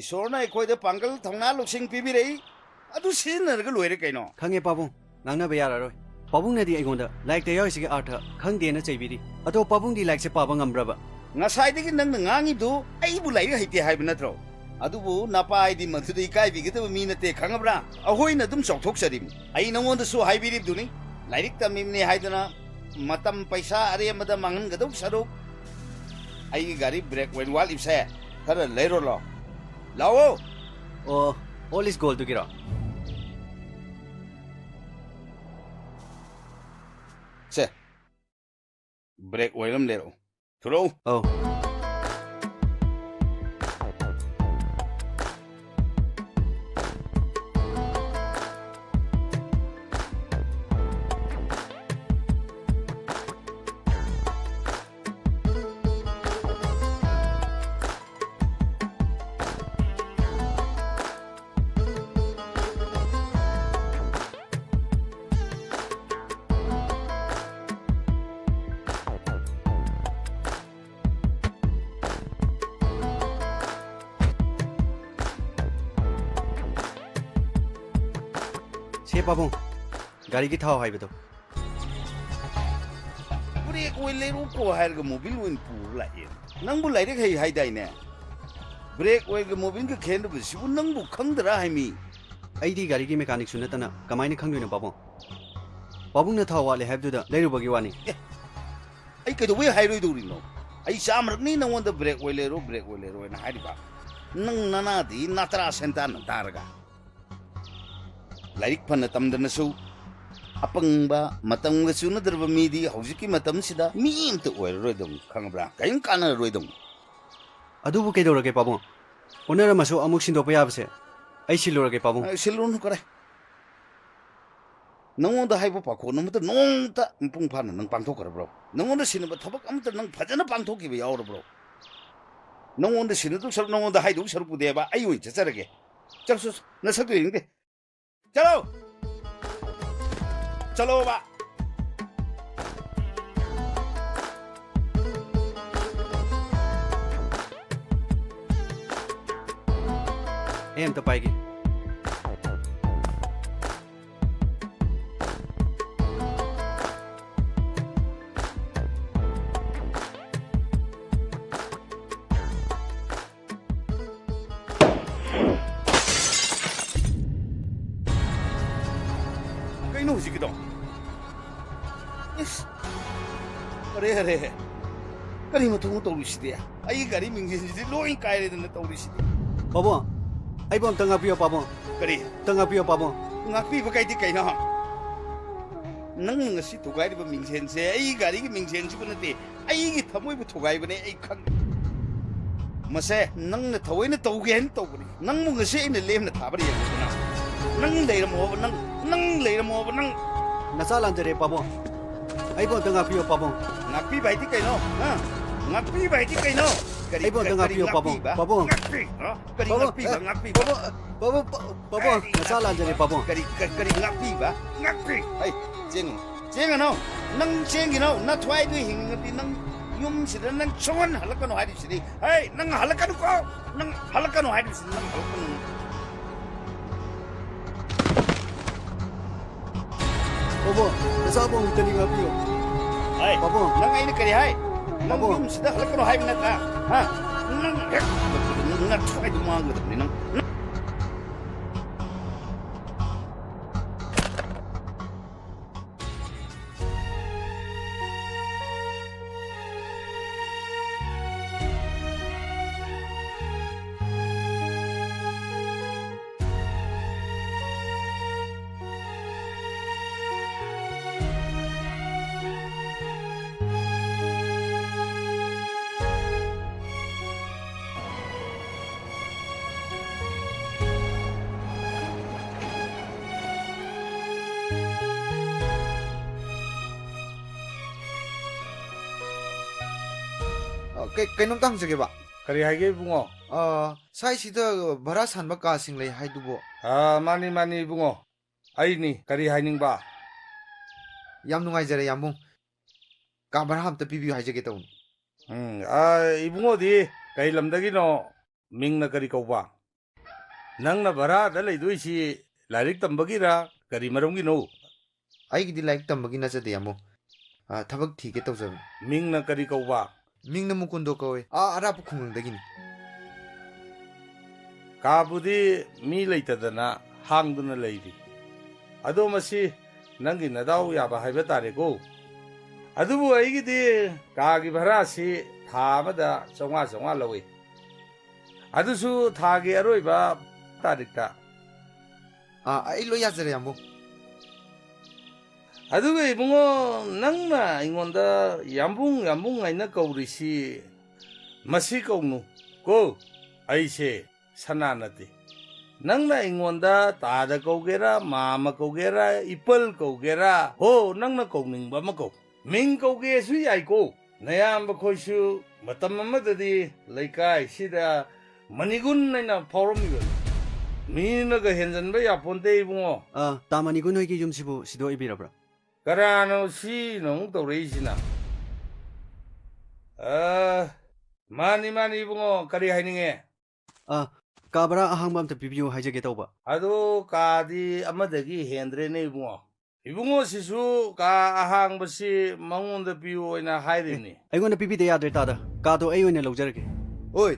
ꯏꯁꯣꯔꯅ ꯑꯩꯈꯣꯏꯗ ꯄꯥꯡꯒꯜ, ꯊꯧꯅꯥ, ꯂꯧꯁꯤꯡ ꯄꯤꯕꯤꯔꯛꯏ, ꯑꯗꯨ ꯁꯤꯖꯤꯟꯅꯔꯒ ꯂꯣꯏꯔꯦ ꯀꯩꯅꯣ꯫ ꯈꯪꯉꯦ, ꯄꯥꯕꯨꯡ, ꯉꯥꯡꯅꯕ ꯌꯥꯔꯔꯣꯏ꯫ ꯄꯥꯕꯨꯡꯅꯗꯤ ꯑꯩꯉꯣꯟꯗ ꯂꯥꯏꯔꯤꯛꯇ ꯌꯥꯎꯔꯤꯁꯤꯒꯤ ꯑꯥꯔꯊ ꯈꯪꯗꯦꯅ ꯆꯩꯕꯤꯔꯤ꯫ ꯑꯗꯣ ꯄꯥꯕꯨꯡꯗꯤ ꯂꯥꯏꯔꯤꯛꯁꯦ ꯄꯥꯕ ꯉꯝꯕ꯭ꯔꯕ? ꯉꯁꯥꯏꯗꯒꯤ ꯅꯪꯅ ꯉꯥꯡꯉꯤꯗꯨ ꯑꯩꯕꯨ ꯂꯥꯏꯔꯤꯛ ꯍꯩꯇꯦ ꯍꯥꯏꯕ ꯅꯠꯇ꯭ꯔꯣ? ꯑꯗꯨꯕꯨ ꯅꯄꯥ ꯍꯥꯏꯗꯤ ꯃꯗꯨꯗ ꯏꯀꯥꯏꯕꯤꯒꯗꯕ ꯃꯤ ꯅꯠꯇꯦ, ꯈꯪꯉꯕ꯭ꯔꯥ? ꯑꯩꯈꯣꯏꯅ ꯑꯗꯨꯝ ꯆꯥꯎꯊꯣꯛꯆꯔꯤꯕꯅꯤ꯫ ꯑꯩ ꯅꯉꯣꯟꯗꯁꯨ ꯍꯥꯏꯕꯤꯔꯤꯕꯗꯨꯅꯤ, ꯂꯥꯏꯔꯤꯛ ꯇꯝꯃꯤꯕꯅꯤ ꯍꯥꯏꯗꯅ ꯃꯇꯝ ꯄꯩꯁꯥ ꯑꯔꯦꯝꯕꯗ ꯃꯥꯡꯍꯟꯒꯗꯧ ꯁꯔꯨꯛ, ꯑꯩꯒꯤ ꯒꯥꯔꯤ brake oil ꯋꯥꯠꯂꯤꯕꯁꯦ ꯈꯔ ꯂꯩꯔꯣ ꯂꯥꯎ꯫ ꯂꯥꯛꯑꯣ꯫ ꯑꯣ, "All is gold"ꯗꯨꯒꯤꯔꯣ? Say, brake oil ꯑꯃ ꯂꯩꯔꯛꯎ꯫ ꯊꯨꯔꯛꯎ꯫ ꯑꯧ꯫ ꯁꯦ ꯄꯥꯕꯨꯡ, ꯒꯥꯔꯤꯒꯤ ꯊꯥꯎ ꯍꯥꯏꯕꯗꯣ꯫ Brake oil ꯂꯩꯔꯛꯎꯀꯣ ꯍꯥꯏꯔꯒ mobil ꯑꯣꯏꯅ ꯄꯨꯔ ꯂꯥꯛꯑꯦ꯫ ꯅꯪꯕꯨ ꯂꯥꯏꯔꯤꯛ ꯍꯩ ꯍꯥꯏꯗꯥꯏꯅꯦ? ꯕ꯭ꯔꯦꯛ ꯑꯣꯏꯜꯒ ꯃꯣꯕꯤꯜꯒ ꯈꯦꯠꯅꯕꯁꯤꯕꯨ ꯅꯪꯕꯨ ꯈꯪꯗ꯭ꯔꯥ ꯍꯥꯏꯃꯤ? ꯑꯩꯗꯤ ꯒꯥꯔꯤꯒꯤ ꯃꯦꯀꯥꯅꯤꯛꯁꯨ ꯅꯠꯇꯅ ꯀꯃꯥꯏꯅ ꯈꯪꯗꯣꯏꯅꯣ, ꯄꯥꯕꯨꯡ? ꯄꯥꯕꯨꯡꯅ ꯊꯥꯎ ꯋꯥꯠꯂꯦ ꯍꯥꯏꯕꯗꯨꯗ ꯂꯩꯔꯨꯕꯒꯤ ꯋꯥꯅꯤ꯫ ꯑꯦ, ꯑꯩ ꯀꯩꯗꯧꯕꯩ ꯍꯥꯏꯔꯣꯏꯗꯧꯔꯤꯅꯣ? ꯑꯩ ꯆꯥꯝꯃꯔꯛꯅꯤ ꯅꯪꯉꯣꯟꯗ ꯕ꯭ꯔꯦꯛ ꯑꯣꯏꯜ ꯂꯩꯔꯣ, ꯕ꯭ꯔꯦꯛ ꯑꯣꯏꯜ ꯂꯩꯔꯣ ꯍꯥꯏꯅ ꯍꯥꯏꯔꯤꯕ꯫ ꯅꯪ ꯅꯅꯥꯗꯤ ꯅꯥꯇ꯭ꯔꯥ ꯁꯦꯟꯇꯥꯟꯅ ꯇꯥꯔꯒ꯫ ꯂꯥꯏꯔꯤꯛ ꯐꯅ ꯇꯝꯗꯅꯁꯨ ꯑꯄꯪꯕ, ꯃꯇꯝꯒ ꯆꯨꯅꯗ꯭ꯔꯕ ꯃꯤꯗꯤ ꯍꯧꯖꯤꯛꯀꯤ ꯃꯇꯝꯁꯤꯗ ꯃꯤ ꯑꯃꯇ ꯑꯣꯏꯔꯔꯣꯏꯗꯧꯅꯤ, ꯈꯪꯉꯕ꯭ꯔꯥ? ꯀꯔꯤꯝ ꯀꯥꯟꯅꯔꯔꯣꯏꯗꯧꯅꯤ꯫ ꯑꯗꯨꯕꯨ ꯀꯩꯗꯧꯔꯒꯦ, ꯄꯥꯕꯨꯡ? ꯑꯣꯟꯅꯔꯝꯃꯁꯨ ꯑꯃꯨꯛ ꯁꯤꯟꯗꯣꯛꯄ ꯌꯥꯕꯁꯦ ꯑꯩ ꯁꯤꯜꯂꯨꯔꯒꯦ, ꯄꯥꯕꯨꯡ꯫ ꯑ, ꯁꯤꯜꯂꯨꯔꯅꯨ, ꯀꯔꯦ꯫ ꯅꯉꯣꯟꯗ ꯍꯥꯏꯕ ꯄꯥꯈꯣꯟ ꯑꯃꯇ ꯅꯣꯡꯃꯇ ꯃꯄꯨꯡ ꯐꯥꯅ ꯅꯪ ꯄꯥꯡꯊꯣꯛꯈ꯭ꯔꯕ꯭ꯔꯣ? ꯅꯉꯣꯟꯗ ꯁꯤꯟꯅꯕ ꯊꯕꯛ ꯑꯃꯇ ꯅꯪ ꯐꯖꯅ ꯄꯥꯡꯊꯣꯛꯈꯤꯕ ꯌꯥꯎꯔꯕ꯭ꯔꯣ? ꯅꯉꯣꯟꯗ ꯁꯤꯟꯅꯗꯧ ꯁꯔꯨꯛ, ꯅꯉꯣꯟꯗ ꯍꯥꯏꯗꯧ ꯁꯔꯨꯛꯄꯨꯗꯤꯕ, ꯑꯩ ꯑꯣꯏꯅ ꯆꯠꯆꯔꯒꯦ꯫ ꯆꯠꯂꯣ, ꯆꯠꯂꯣ, ꯅꯁꯛꯇꯣ ꯌꯦꯡꯅꯤꯡꯗꯦ꯫ ꯆꯠꯂꯣ! ꯆꯠꯂꯣꯕ! ꯑꯩ ꯑꯝꯇ ꯄꯥꯏꯒꯦ꯫ ꯀꯩꯅꯣ ꯍꯧꯖꯤꯛꯀꯤꯗꯣ? ꯏꯁ! ꯑꯔꯦ, ꯑꯔꯦ! ꯀꯔꯤ ꯃꯊꯧꯅꯣ ꯇꯧꯔꯤꯁꯤꯗꯤ? ꯑꯩꯒꯤ ꯒꯥꯔꯤ ꯃꯤꯡꯖꯦꯜꯁꯤꯗꯤ ꯂꯣꯏ ꯀꯥꯏꯔꯦꯗꯅ ꯇꯧꯔꯤꯁꯤꯗꯤ꯫ ꯄꯥꯕꯨꯡ, ꯑꯩꯕꯨ ꯑꯝꯇ ꯉꯥꯛꯄꯤꯌꯣ, ꯄꯥꯕꯨꯡ꯫ ꯀꯔꯤ? ꯑꯝꯇ ꯉꯥꯛꯄꯤꯌꯣ, ꯄꯥꯕꯨꯡ꯫ ꯉꯥꯛꯄꯤꯕ ꯀꯥꯏꯗꯤ ꯀꯩꯅꯣ? ꯅꯪꯅ ꯉꯁꯤ ꯊꯨꯒꯥꯏꯔꯤꯕ ꯃꯤꯡꯖꯦꯜꯁꯦ ꯑꯩꯒꯤ ꯒꯥꯔꯤꯒꯤ ꯃꯤꯡꯖꯦꯜꯁꯤꯕꯨ ꯅꯠꯇꯦ, ꯑꯩꯒꯤ ꯊꯃꯣꯏꯕꯨ ꯊꯨꯒꯥꯏꯕꯅꯦ, ꯑꯩ ꯈꯪꯉꯤ꯫ ꯃꯁꯦ ꯅꯪꯅ ꯊꯑꯣꯏꯅ ꯇꯧꯒꯦ ꯍꯥꯏꯅ ꯇꯧꯕꯅꯤ꯫ ꯅꯪꯕꯨ ꯉꯁꯤ ꯑꯩꯅ ꯂꯦꯝꯅ ꯊꯥꯕ꯭ꯔꯥ ꯌꯦꯡꯉꯨꯗꯅ꯫ ꯅꯪ ꯂꯩꯔꯝꯃꯣꯕ, ꯅꯪ, ꯅꯪ ꯂꯩꯔꯝꯃꯣꯕ, ꯅꯪ꯫ ꯅꯆꯥ ꯂꯥꯟꯖꯔꯦ, ꯄꯥꯕꯨꯡ꯫ ꯑꯩꯕꯨ ꯑꯝꯇ ꯉꯥꯛꯄꯤꯌꯣ, ꯄꯥꯕꯨꯡ꯫ ꯉꯥꯛꯄꯤꯕ ꯍꯥꯏꯗꯤ ꯀꯩꯅꯣ? ꯍꯥ? ꯉꯥꯛꯄꯤꯕ ꯍꯥꯏꯗꯤ ꯀꯩꯅꯣ? ꯀꯔꯤ, ꯑꯩꯕꯨ ꯑꯝꯇ ꯀꯔꯤ ꯉꯥꯛꯄꯤꯌꯣ, ꯄꯥꯕꯨꯡ, ꯉꯥꯛꯄꯤꯕ? ꯄꯥꯕꯨꯡ꯫ ꯉꯥꯛꯄꯤ-, ꯍꯥ? ꯀꯔꯤ ꯄꯥꯕꯨꯡ, ꯉꯥꯛꯄꯤꯕ? ꯑ, ꯉꯥꯛꯄꯤꯕ? ꯄꯥꯕꯨꯡ, ꯄꯥꯕꯨꯡ, ꯄꯥꯕꯨꯡ, ꯀꯔꯤ ꯅꯆꯥ ꯂꯥꯟꯖꯔꯦ, ꯉꯥꯛꯄꯤꯕ? ꯄꯥꯕꯨꯡ꯫ ꯀꯔꯤ, ꯀ-, ꯀꯔꯤ ꯉꯥꯛꯄꯤꯕ? ꯉꯥꯛꯄꯤ-, ꯍꯩ, ꯆꯦꯡꯉꯨ꯫ ꯆꯦꯡꯒꯅꯣ, ꯅꯪ ꯆꯦꯡꯒꯤꯅꯣ, ꯅꯊ꯭ꯋꯥꯏꯗꯨ ꯍꯤꯡꯅꯤꯡꯉꯗꯤ ꯅꯪ ꯌꯨꯝꯁꯤꯗ ꯅꯪ ꯁꯨꯡꯍꯟ ꯍꯜꯂꯛꯀꯅꯨ ꯍꯥꯏꯔꯤꯁꯤꯅꯤ꯫ ꯍꯦ, ꯅꯪ ꯍꯜꯂꯛꯀꯅꯨꯀꯣ, ꯅꯪ ꯍꯜꯂꯛꯀꯅꯨ ꯍꯥꯏꯔꯤꯁꯤꯅꯤ, ꯅꯪ ꯍꯜꯂꯛꯀꯅꯨ꯫ ꯄꯥꯕꯨꯡ, ꯅꯆꯥꯕꯨ ꯑꯃꯨꯛꯇꯗꯤ ꯉꯥꯛꯄꯤꯌꯨ꯫ ꯍꯦ, ꯄꯥꯕꯨꯡ꯫ ꯅꯪ ꯑꯩꯅ ꯀꯔꯤ ꯍꯥꯏ? ꯅꯪ ꯄꯥꯕꯨꯡ꯫ ꯌꯨꯝꯁꯤꯗ ꯍꯜꯂꯛꯀꯅꯨ ꯍꯥꯏꯕ ꯅꯠꯇ꯭ꯔꯥ? ꯍꯥ? ꯅꯪ ꯍꯦꯛ ꯍꯜꯂꯛꯄꯗ ꯅꯪ ꯅꯊ꯭ꯋꯥꯏꯗꯣ ꯃꯥꯡꯒꯗꯕꯅꯤ ꯅꯪ꯫ ꯑ, ꯀꯩ-, ꯀꯩꯅꯣꯝꯇ ꯍꯪꯖꯒꯦꯕ꯫ ꯀꯔꯤ ꯍꯥꯏꯒꯦ ꯏꯕꯨꯡꯉꯣ? ꯑ, ꯁ꯭ꯋꯥꯏꯁꯤꯗ ꯚꯔꯥ ꯁꯥꯟꯕ ꯀꯥꯁꯤꯡ ꯂꯩ ꯍꯥꯏꯗꯨꯕꯨ? ꯑ, ꯃꯥꯅꯤ, ꯃꯥꯅꯤ ꯏꯕꯨꯡꯉꯣ, ꯑꯩꯅꯤ꯫ ꯀꯔꯤ ꯍꯥꯏꯅꯤꯡꯕ? ꯌꯥꯝ ꯅꯨꯡꯉꯥꯏꯖꯔꯦ ꯌꯥꯝꯕꯨꯡ꯫ ꯀꯥ ꯚꯔꯥ ꯑꯝꯇ ꯄꯤꯕꯤꯌꯨ ꯍꯥꯏꯖꯒꯦ ꯇꯧꯕꯅꯤ꯫ ꯎꯝ, ꯑ, ꯏꯕꯨꯡꯉꯣꯗꯤ ꯀꯩ ꯂꯝꯗꯒꯤꯅꯣ? ꯃꯤꯡꯅ ꯀꯔꯤ ꯀꯧꯕ? ꯅꯪꯅ ꯚꯔꯥꯗ ꯂꯩꯗꯣꯏꯁꯤ ꯂꯥꯏꯔꯤꯛ ꯇꯝꯕꯒꯤꯔ ꯀꯔꯤ ꯃꯔꯝꯒꯤꯅꯣ? ꯑꯩꯒꯤꯗꯤ ꯂꯥꯏꯔꯤꯛ ꯇꯝꯕꯒꯤ ꯅꯠꯆꯗꯦ, ꯌꯥꯝꯕꯨꯡ꯫ ꯑ, ꯊꯕꯛ ꯊꯤꯒꯦ ꯇꯧꯖꯕꯅꯤ꯫ ꯃꯤꯡꯅ ꯀꯔꯤ ꯀꯧꯕ? ꯃꯤꯡꯅ ꯃꯨꯀꯨꯟꯗꯣ ꯀꯧꯏ꯫ ꯑꯥ ꯑꯔꯥꯞꯄ ꯈꯨꯡꯒꯪꯗꯒꯤꯅꯤ꯫ ꯀꯥꯕꯨꯗꯤ ꯃꯤ ꯂꯩꯇꯗꯅ ꯍꯥꯡꯗꯨꯅ ꯂꯩꯔꯤ꯫ ꯑꯗꯣ ꯃꯁꯤ ꯅꯪꯒꯤ ꯅꯗꯥꯎ ꯌꯥꯕ ꯍꯥꯏꯕ ꯇꯥꯔꯦꯀꯣ꯫ ꯑꯗꯨꯕꯨ ꯑꯩꯒꯤꯗꯤ ꯀꯥꯒꯤ ꯚꯔꯥꯁꯤ ꯊꯥ ꯑꯃꯗ ꯆꯥꯝꯃꯉꯥ ꯆꯥꯝꯃꯉꯥ ꯂꯧꯏ꯫ ꯑꯗꯨꯁꯨ ꯊꯥꯒꯤ ꯑꯔꯣꯏꯕ ꯇꯥꯔꯤꯛꯇ꯫ ꯑꯥ, ꯑꯩ ꯂꯣꯏ ꯌꯥꯖꯔꯦ, ꯌꯥꯝꯕꯨꯡ꯫ ꯑꯗꯨꯒ ꯏꯕꯨꯡꯉꯣ, ꯅꯪꯅ ꯑꯩꯉꯣꯟꯗ ꯌꯥꯝꯕꯨꯡ, ꯌꯥꯝꯕꯨꯡ ꯍꯥꯏꯅ ꯀꯧꯔꯤꯁꯤ, ꯃꯁꯤ ꯀꯧꯅꯨ ꯀꯣ꯫ ꯑꯩꯁꯦ ꯁꯅꯥ ꯅꯠꯇꯦ꯫ ꯅꯪꯅ ꯑꯩꯉꯣꯟꯗ ꯇꯥꯗ ꯀꯧꯒꯦꯔꯥ, ꯃꯥꯃ ꯀꯧꯒꯦꯔꯥ, ꯏꯄꯜ ꯀꯧꯒꯦꯔꯥ, ꯍꯣ, ꯅꯪꯅ ꯀꯧꯅꯤꯡꯕ ꯑꯃ ꯀꯧ꯫ ꯃꯤꯡ ꯀꯧꯒꯦꯁꯨ ꯌꯥꯏꯀꯣ꯫ ꯅꯌꯥꯝꯕ ꯈꯣꯏꯁꯨ ꯃꯇꯝ ꯑꯃꯗꯗꯤ ꯂꯩꯀꯥꯏꯁꯤꯗ ꯃꯅꯤꯒꯨꯟ ꯍꯥꯏꯅ ꯐꯥꯎꯔꯝꯃꯤꯕꯅꯤ꯫ ꯃꯤꯅꯒ ꯍꯦꯟꯖꯟꯕ ꯌꯥꯄꯣꯟꯇꯦ ꯏꯕꯨꯡꯉꯣ꯫ ꯑ, ꯇꯥ ꯃꯅꯤꯒꯨꯟ ꯍꯣꯏꯒꯤ ꯌꯨꯝꯁꯤꯕꯨ ꯁꯤꯗ ꯑꯣꯏꯕꯤꯔꯕ꯭ꯔꯥ? ꯀꯅꯥꯅꯣ ꯁꯤꯅ ꯑꯃꯨꯛ ꯇꯧꯔꯛꯏꯁꯤꯅ? ꯑ, ꯃꯥꯅꯤ, ꯃꯥꯅꯤ ꯏꯕꯨꯡꯉꯣ, ꯀꯔꯤ ꯍꯥꯏꯅꯤꯡꯉꯦ? ꯑ, ꯀꯥ ꯚꯔꯥ ꯑꯍꯥꯡꯕ ꯑꯝꯇ ꯄꯤꯕꯤꯌꯨ ꯍꯥꯏꯖꯒꯦ ꯇꯧꯕ꯫ ꯑꯗꯣ ꯀꯥꯗꯤ ꯑꯃꯗꯒꯤ ꯍꯦꯟꯗ꯭ꯔꯦꯅꯦ ꯏꯕꯨꯡꯉꯣ꯫ ꯏꯕꯨꯡꯉꯣꯁꯤꯁꯨ ꯀꯥ ꯑꯍꯥꯡꯕꯁꯤ ꯃꯉꯣꯟꯗ ꯄꯤꯌꯨ ꯑꯣꯏꯅ ꯍꯥꯏꯔꯤꯅꯤ꯫ ꯑꯦ, ꯑꯩꯉꯣꯟꯗ ꯄꯤꯕꯤꯗ ꯌꯥꯗ꯭ꯔꯦ ꯇꯥꯗ꯫ ꯀꯥꯗꯣ ꯑꯩ ꯑꯣꯏꯅ ꯂꯧꯖꯔꯒꯦ꯫ ꯑꯣꯏ,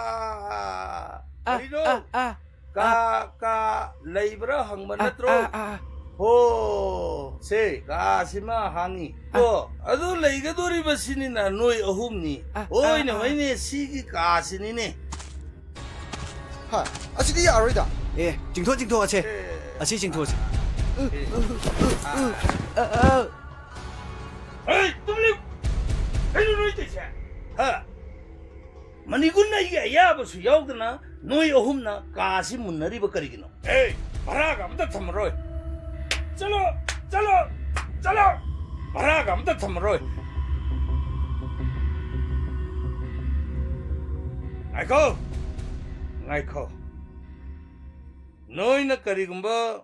ꯑꯥ, ꯀꯔꯤꯅꯣ? ꯑꯥ, ꯑꯥ, ꯀꯥ, ꯑꯥ꯫ ꯀꯥ ꯂꯩꯕ꯭ꯔꯥ ꯍꯪꯕ ꯑꯥ, ꯅꯠꯇ꯭ꯔꯣ? ꯑꯥ, ꯑꯥ꯫ ꯍꯣ, ꯁꯦ, ꯀꯥꯁꯤꯃ ꯍꯥꯡꯉꯤ꯫ ꯑꯥ꯫ ꯀꯣ, ꯑꯗꯨ ꯂꯩꯒꯗꯣꯔꯤꯕꯁꯤꯅꯤꯅ ꯅꯣꯏ ꯑꯍꯨꯝꯅꯤ꯫ ꯑꯥ, ꯍꯣꯏꯅꯦ, ꯑꯥ, ꯑꯥ꯫ ꯍꯣꯏꯅꯦ, ꯁꯤꯒꯤ ꯀꯥꯁꯤꯅꯤꯅꯦ꯫ ꯍꯥ, ꯑꯁꯤꯗꯤ ꯌꯥꯔꯣꯏꯗ꯫ ꯑꯦ, ꯆꯤꯡꯊꯣꯛ, ꯆꯤꯡꯊꯣꯛꯑꯁꯦ꯫ ꯑꯦ꯫ ꯑꯁꯤ ꯆꯤꯡꯊꯣꯛꯑꯁꯦ꯫ ꯑꯦ꯫ ꯑ, ꯑ꯫ ꯍꯩ, ꯇꯨꯝꯂꯤꯞ! ꯀꯩꯅꯣ ꯅꯣꯏ ꯇꯧꯏꯁꯦ? ꯍꯥ? ꯃꯅꯤꯀꯨꯟ ꯑꯩꯒꯤ ꯑꯌꯥꯕꯁꯨ ꯌꯥꯎꯗꯅ ꯅꯣꯏ ꯑꯍꯨꯝꯅ ꯀꯥ ꯑꯁꯤ ꯃꯨꯟꯅꯔꯤꯕ ꯀꯔꯤꯒꯤꯅꯣ? ꯑꯦ, ꯚꯔꯥꯒ ꯑꯝꯇ ꯊꯝꯃꯔꯣꯏ꯫ ꯆꯠꯂꯣ, ꯆꯠꯂꯣ, ꯆꯠꯂꯣ! ꯚꯔꯥꯒ ꯑꯝꯇ ꯊꯝꯃꯔꯣꯏ꯫ ꯉꯥꯏꯈꯣ, ꯉꯥꯏꯈꯣ꯫ ꯅꯣꯏꯅ ꯀꯔꯤꯒꯨꯝꯕ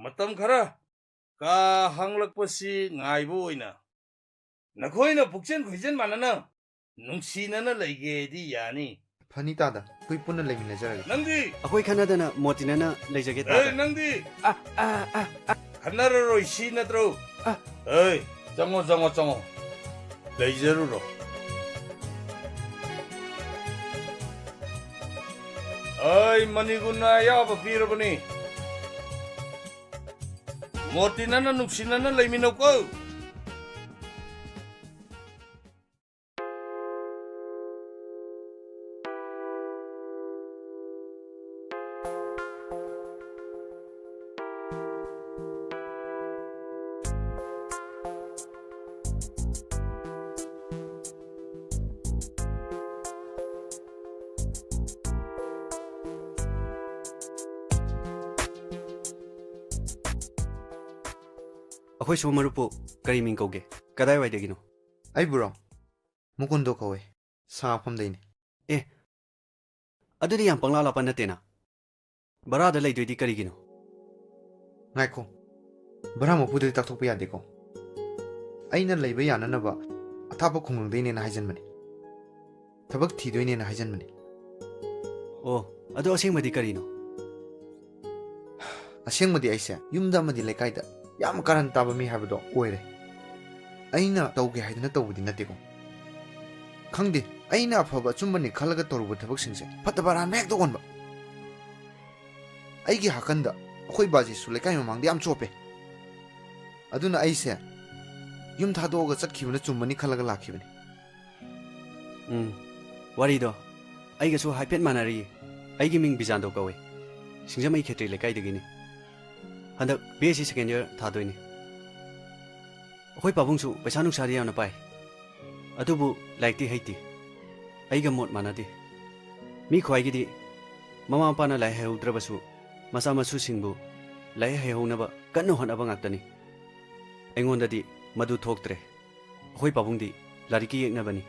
ꯃꯇꯝ ꯈꯔ ꯀꯥ ꯍꯥꯡꯂꯛꯄꯁꯤ ꯉꯥꯏꯕ ꯑꯣꯏꯅ ꯅꯈꯣꯏꯅ ꯄꯨꯛꯆꯦꯟ ꯈꯣꯏꯖꯦꯟ ꯃꯥꯟꯅꯅ ꯅꯨꯡꯁꯤꯅꯅ ꯂꯩꯒꯦꯗꯤ ꯌꯥꯅꯤ꯫ ꯐꯅꯤ ꯇꯥꯗ, ꯑꯩꯈꯣꯏ ꯄꯨꯟꯅ ꯂꯩꯃꯤꯟꯅꯖꯔꯒꯦ꯫ ꯅꯪꯗꯤ? ꯑꯩꯈꯣꯏ ꯈꯟꯅꯗꯅ ꯃꯣꯇꯤꯅꯅ ꯂꯩꯖꯒꯦ ꯑꯦ, ꯇꯥꯗ꯫ ꯅꯪꯗꯤ? ꯑ, ꯑ, ꯑ, ꯑ꯫ ꯈꯟꯅꯔꯔꯣꯏ ꯁꯤ ꯅꯠꯇ꯭ꯔꯣ? ꯑ꯫ ꯑꯦ, ꯆꯪꯉꯣ, ꯆꯪꯉꯣ, ꯆꯪꯉꯣ꯫ ꯂꯩꯖꯔꯨꯔꯣ꯫ ꯑꯩ ꯃꯅꯤꯒꯨꯟꯅ ꯑꯌꯥꯕ ꯄꯤꯔꯕꯅꯤ꯫ ꯃꯣꯇꯤꯅꯅ ꯅꯨꯡꯁꯤꯅꯅ ꯂꯩꯃꯤꯟꯅꯧꯀꯣ꯫ ꯑꯩꯈꯣꯏ ꯁꯣꯝ ꯃꯔꯨꯞꯄꯨ ꯀꯔꯤ ꯃꯤꯡ ꯀꯧꯒꯦ? ꯀꯗꯥꯏꯋꯥꯏꯗꯒꯤꯅꯣ? ꯑꯩꯕꯨꯔꯣ? ꯃꯨꯀꯨꯟꯗꯣ ꯀꯧꯋꯦ꯫ ꯁꯥꯐꯝꯗꯩꯅꯦ꯫ ꯑꯦ, ꯑꯗꯨꯗꯤ ꯌꯥꯝ ꯄꯪꯂꯥ ꯂꯥꯞꯄ ꯅꯠꯇꯦꯅ꯫ ꯚꯔꯥꯗ ꯂꯩꯗꯣꯏꯗꯤ ꯀꯔꯤꯒꯤꯅꯣ? ꯉꯥꯏꯈꯣ꯫ ꯚꯔꯥ ꯃꯄꯨꯗꯗꯤ ꯇꯥꯛꯊꯣꯛꯄ ꯌꯥꯗꯦꯀꯣ꯫ ꯑꯩꯅ ꯂꯩꯕ ꯌꯥꯅꯅꯕ ꯑꯊꯥꯞꯄ ꯈꯨꯡꯒꯪꯗꯩꯅꯦꯅ ꯍꯥꯏꯖꯟꯕꯅꯦ꯫ ꯊꯕꯛ ꯊꯤꯗꯣꯏꯅꯦꯅ ꯍꯥꯏꯖꯟꯕꯅꯦ꯫ ꯑꯣ, ꯑꯗꯣ ꯑꯁꯦꯡꯕꯗꯤ ꯀꯔꯤꯅꯣ? ꯑꯁꯦꯡꯕꯗꯤ ꯑꯩꯁꯦ ꯌꯨꯝꯗ ꯑꯃꯗꯤ ꯂꯩꯀꯥꯏꯗ ꯌꯥꯝ ꯀꯥꯔꯟ ꯇꯥꯕ ꯃꯤ ꯍꯥꯏꯕꯗꯣ ꯑꯣꯏꯔꯦ꯫ ꯑꯩꯅ ꯇꯧꯒꯦ ꯍꯥꯏꯗꯅ ꯇꯧꯕꯗꯤ ꯅꯠꯇꯦꯀꯣ꯫ ꯈꯪꯗꯦ, ꯑꯩꯅ ꯑꯐꯕ ꯑꯆꯨꯝꯕꯅꯤ ꯈꯜꯂꯒ ꯇꯧꯔꯨꯕ ꯊꯕꯛꯁꯤꯡꯁꯦ ꯐꯠꯇꯕ ꯑꯔꯥꯟꯕ ꯍꯦꯛꯇ ꯑꯣꯟꯕ꯫ ꯑꯩꯒꯤ ꯍꯥꯀꯟꯗ ꯑꯩꯈꯣꯏ ꯕꯥꯖꯤꯁꯨ ꯂꯩꯀꯥꯏ ꯃꯃꯥꯡꯗ ꯌꯥꯝ ꯆꯣꯞꯄꯦ꯫ ꯑꯗꯨꯅ ꯑꯩꯁꯦ ꯌꯨꯝ ꯊꯥꯗꯣꯛꯑꯒ ꯆꯠꯈꯤꯕꯅ ꯆꯨꯝꯃꯅꯤ ꯈꯜꯂꯒ ꯂꯥꯛꯈꯤꯕꯅꯤ꯫ ꯎꯝ, ꯋꯥꯔꯤꯗꯣ ꯑꯩꯒꯁꯨ ꯍꯥꯏꯐꯦꯠ ꯃꯥꯟꯅꯔꯤꯌꯦ꯫ ꯑꯩꯒꯤ ꯃꯤꯡ ꯕꯤꯖꯥꯟꯗꯣ ꯀꯧꯋꯦ꯫ ꯁꯤꯡꯖꯃꯩ ꯈꯦꯇ꯭ꯔꯤ ꯂꯩꯀꯥꯏꯗꯒꯤꯅꯤ꯫ ꯍꯟꯗꯛ B S C second year ꯊꯥꯗꯣꯏꯅꯤ꯫ ꯑꯩꯈꯣꯏ ꯄꯥꯕꯨꯡꯁꯨ ꯄꯩꯁꯥ ꯅꯨꯡꯁꯥꯗꯤ ꯌꯥꯝꯅ ꯄꯥꯏ, ꯑꯗꯨꯕꯨ ꯂꯥꯏꯔꯤꯛꯇꯤ ꯍꯩꯇꯦ꯫ ꯑꯩꯒ ꯃꯣꯠ ꯃꯥꯟꯅꯗꯦ꯫ ꯃꯤ ꯈ꯭ꯋꯥꯏꯒꯤꯗꯤ ꯃꯃꯥ ꯃꯄꯥꯅ ꯂꯥꯏꯔꯤꯛ ꯍꯩꯍꯧꯗ꯭ꯔꯕꯁꯨ ꯃꯆꯥ ꯃꯁꯨꯁꯤꯡꯕꯨ ꯂꯥꯏꯔꯤꯛ ꯍꯩꯍꯧꯅꯕ ꯀꯟꯅ ꯍꯣꯠꯅꯕ ꯉꯥꯛꯇꯅꯤ꯫ ꯑꯩꯉꯣꯟꯗꯗꯤ ꯃꯗꯨ ꯊꯣꯛꯇ꯭ꯔꯦ꯫ ꯑꯩꯈꯣꯏ ꯄꯥꯕꯨꯡꯗꯤ ꯂꯥꯏꯔꯤꯛꯀꯤ ꯌꯦꯛꯅꯕꯅꯤ꯫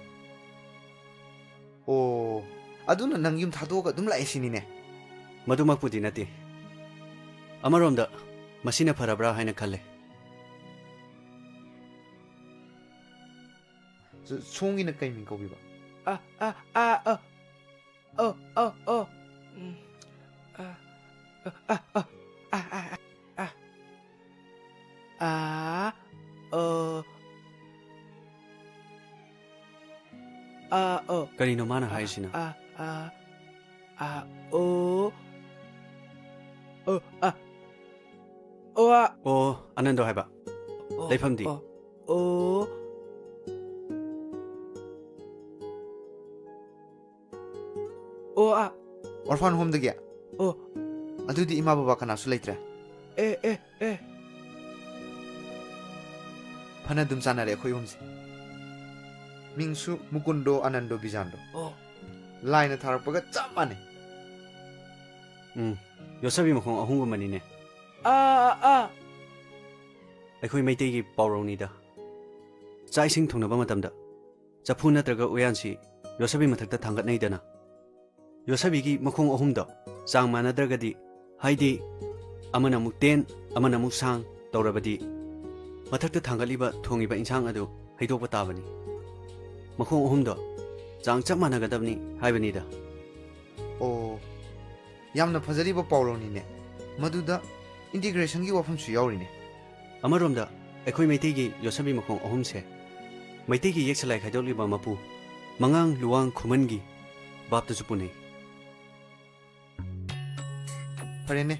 ꯑꯣ, ꯑꯗꯨꯅ ꯅꯪ ꯌꯨꯝ ꯊꯥꯗꯣꯛꯑꯒ ꯑꯗꯨꯝ ꯂꯥꯛꯑꯦ ꯁꯤꯅꯤꯅꯦ? ꯃꯗꯨꯃꯛꯄꯨꯗꯤ ꯅꯠꯇꯦ꯫ ꯑꯃꯔꯣꯝꯗ ꯃꯁꯤꯅ ꯐꯔꯕ꯭ꯔꯥ ꯍꯥꯏꯅ ꯈꯜꯂꯦ꯫ ꯁꯣꯝꯒꯤꯅ ꯀꯩ ꯃꯤꯡ ꯀꯧꯕꯤꯕ? ꯑ, ꯑ, ꯑ, ꯑ꯫ ꯑꯣ, ꯑꯣ, ꯑꯣ꯫ ꯎꯝ꯫ ꯑ, ꯑ, ꯑ, ꯑ, ꯑ, ꯑ, ꯑ꯫ ꯑ, ꯑ, ꯑ꯫ ꯑ, ꯑꯣ꯫ ꯑ, ꯑꯣ꯫ ꯀꯔꯤꯅꯣ ꯃꯥꯅ ꯑ, ꯍꯥꯏꯔꯤꯁꯤꯅ? ꯑ, ꯑ, ꯑ, ꯑꯣ꯫ ꯑꯣ, ꯑ꯫ ꯑꯣ, ꯑ꯫ ꯑꯣ, ꯑꯅꯟꯗꯣ ꯍꯥꯏꯕ꯫ ꯑꯣ, ꯂꯩꯐꯝꯗꯤ? ꯑꯣ, ꯑꯣ꯫ ꯑꯣ, ꯑ꯫ ꯑꯣꯔꯐꯥꯟ ꯍꯣꯝꯗꯒꯤ? ꯑꯣ꯫ ꯑꯗꯨꯗꯤ ꯏꯃꯥ ꯕꯕꯥ ꯀꯅꯥꯁꯨ ꯂꯩꯇ꯭ꯔꯦ? ꯑꯦ, ꯑꯦ, ꯑꯦ꯫ ꯐꯅ ꯑꯗꯨꯝ ꯆꯥꯟꯅꯔꯦ ꯑꯩꯈꯣꯏ ꯑꯍꯨꯝꯁꯦ꯫ ꯃꯤꯡꯁꯨ ꯃꯨꯀꯨꯟꯗꯣ ꯑꯅꯟꯗꯣ ꯕꯤꯖꯥꯟꯗꯣ꯫ ꯑꯣ꯫ ꯂꯥꯏꯅ ꯊꯥꯔꯛꯄꯒ ꯆꯞ ꯃꯥꯟꯅꯩ꯫ ꯎꯝ, ꯌꯣꯠꯁꯕꯤ ꯃꯈꯣꯡ ꯑꯍꯨꯝꯒꯨꯝꯕꯅꯤꯅꯦ꯫ ꯑꯥ, ꯑꯥ, ꯑꯥ꯫ ꯑꯩꯈꯣꯏ ꯃꯩꯇꯩꯒꯤ ꯄꯥꯎꯔꯧꯅꯤꯗ꯫ ꯆꯥꯛ ꯏꯁꯤꯡ ꯊꯣꯡꯅꯕ ꯃꯇꯝꯗ ꯆꯐꯨ ꯅꯠꯇ꯭ꯔꯒ ꯎꯌꯥꯟꯁꯤ ꯌꯣꯠꯁꯕꯤ ꯃꯊꯛꯇ ꯊꯥꯡꯒꯠꯅꯩꯗꯅ꯫ ꯌꯣꯠꯁꯕꯤꯒꯤ ꯃꯈꯣꯡ ꯑꯍꯨꯝꯗꯣ ꯆꯥꯡ ꯃꯥꯟꯅꯗ꯭ꯔꯒꯗꯤ, ꯍꯥꯏꯗꯤ ꯑꯃꯅ ꯑꯃꯨꯛ ꯇꯦꯟ, ꯑꯃꯅ ꯑꯃꯨꯛ ꯁꯥꯡ ꯇꯧꯔꯕꯗꯤ, ꯃꯊꯛꯇ ꯊꯥꯡꯒꯠꯂꯤꯕ ꯊꯣꯡꯉꯤꯕ ꯏꯟꯁꯥꯡ ꯑꯗꯨ ꯍꯩꯗꯣꯛꯄ ꯇꯥꯕꯅꯤ꯫ ꯃꯈꯣꯡ ꯑꯍꯨꯝꯗꯣ ꯆꯥꯡ ꯆꯞ ꯃꯥꯟꯅꯒꯗꯕꯅꯤ ꯍꯥꯏꯕꯅꯤꯗ꯫ ꯑꯣ, ꯌꯥꯝꯅ ꯐꯖꯔꯤꯕ ꯄꯥꯎꯔꯧꯅꯤꯅꯦ꯫ ꯃꯗꯨꯗ integrationꯒꯤ ꯋꯥꯐꯝꯁꯨ ꯌꯥꯎꯔꯤꯅꯦ꯫ ꯑꯃꯔꯣꯝꯗ, ꯑꯩꯈꯣꯏ ꯃꯩꯇꯩꯒꯤ ꯌꯣꯠꯁꯕꯤ ꯃꯈꯣꯡ ꯑꯍꯨꯝꯁꯦ ꯃꯩꯇꯩꯒꯤ ꯌꯦꯛ ꯁꯂꯥꯏ ꯈꯥꯏꯗꯣꯛꯂꯤꯕ ꯃꯄꯨ ꯃꯉꯥꯡ ꯂꯨꯋꯥꯡ ꯈꯨꯃꯟꯒꯤ ꯚꯥꯞꯇꯁꯨ ꯄꯨꯅꯩ꯫ ꯐꯔꯦꯅꯦ,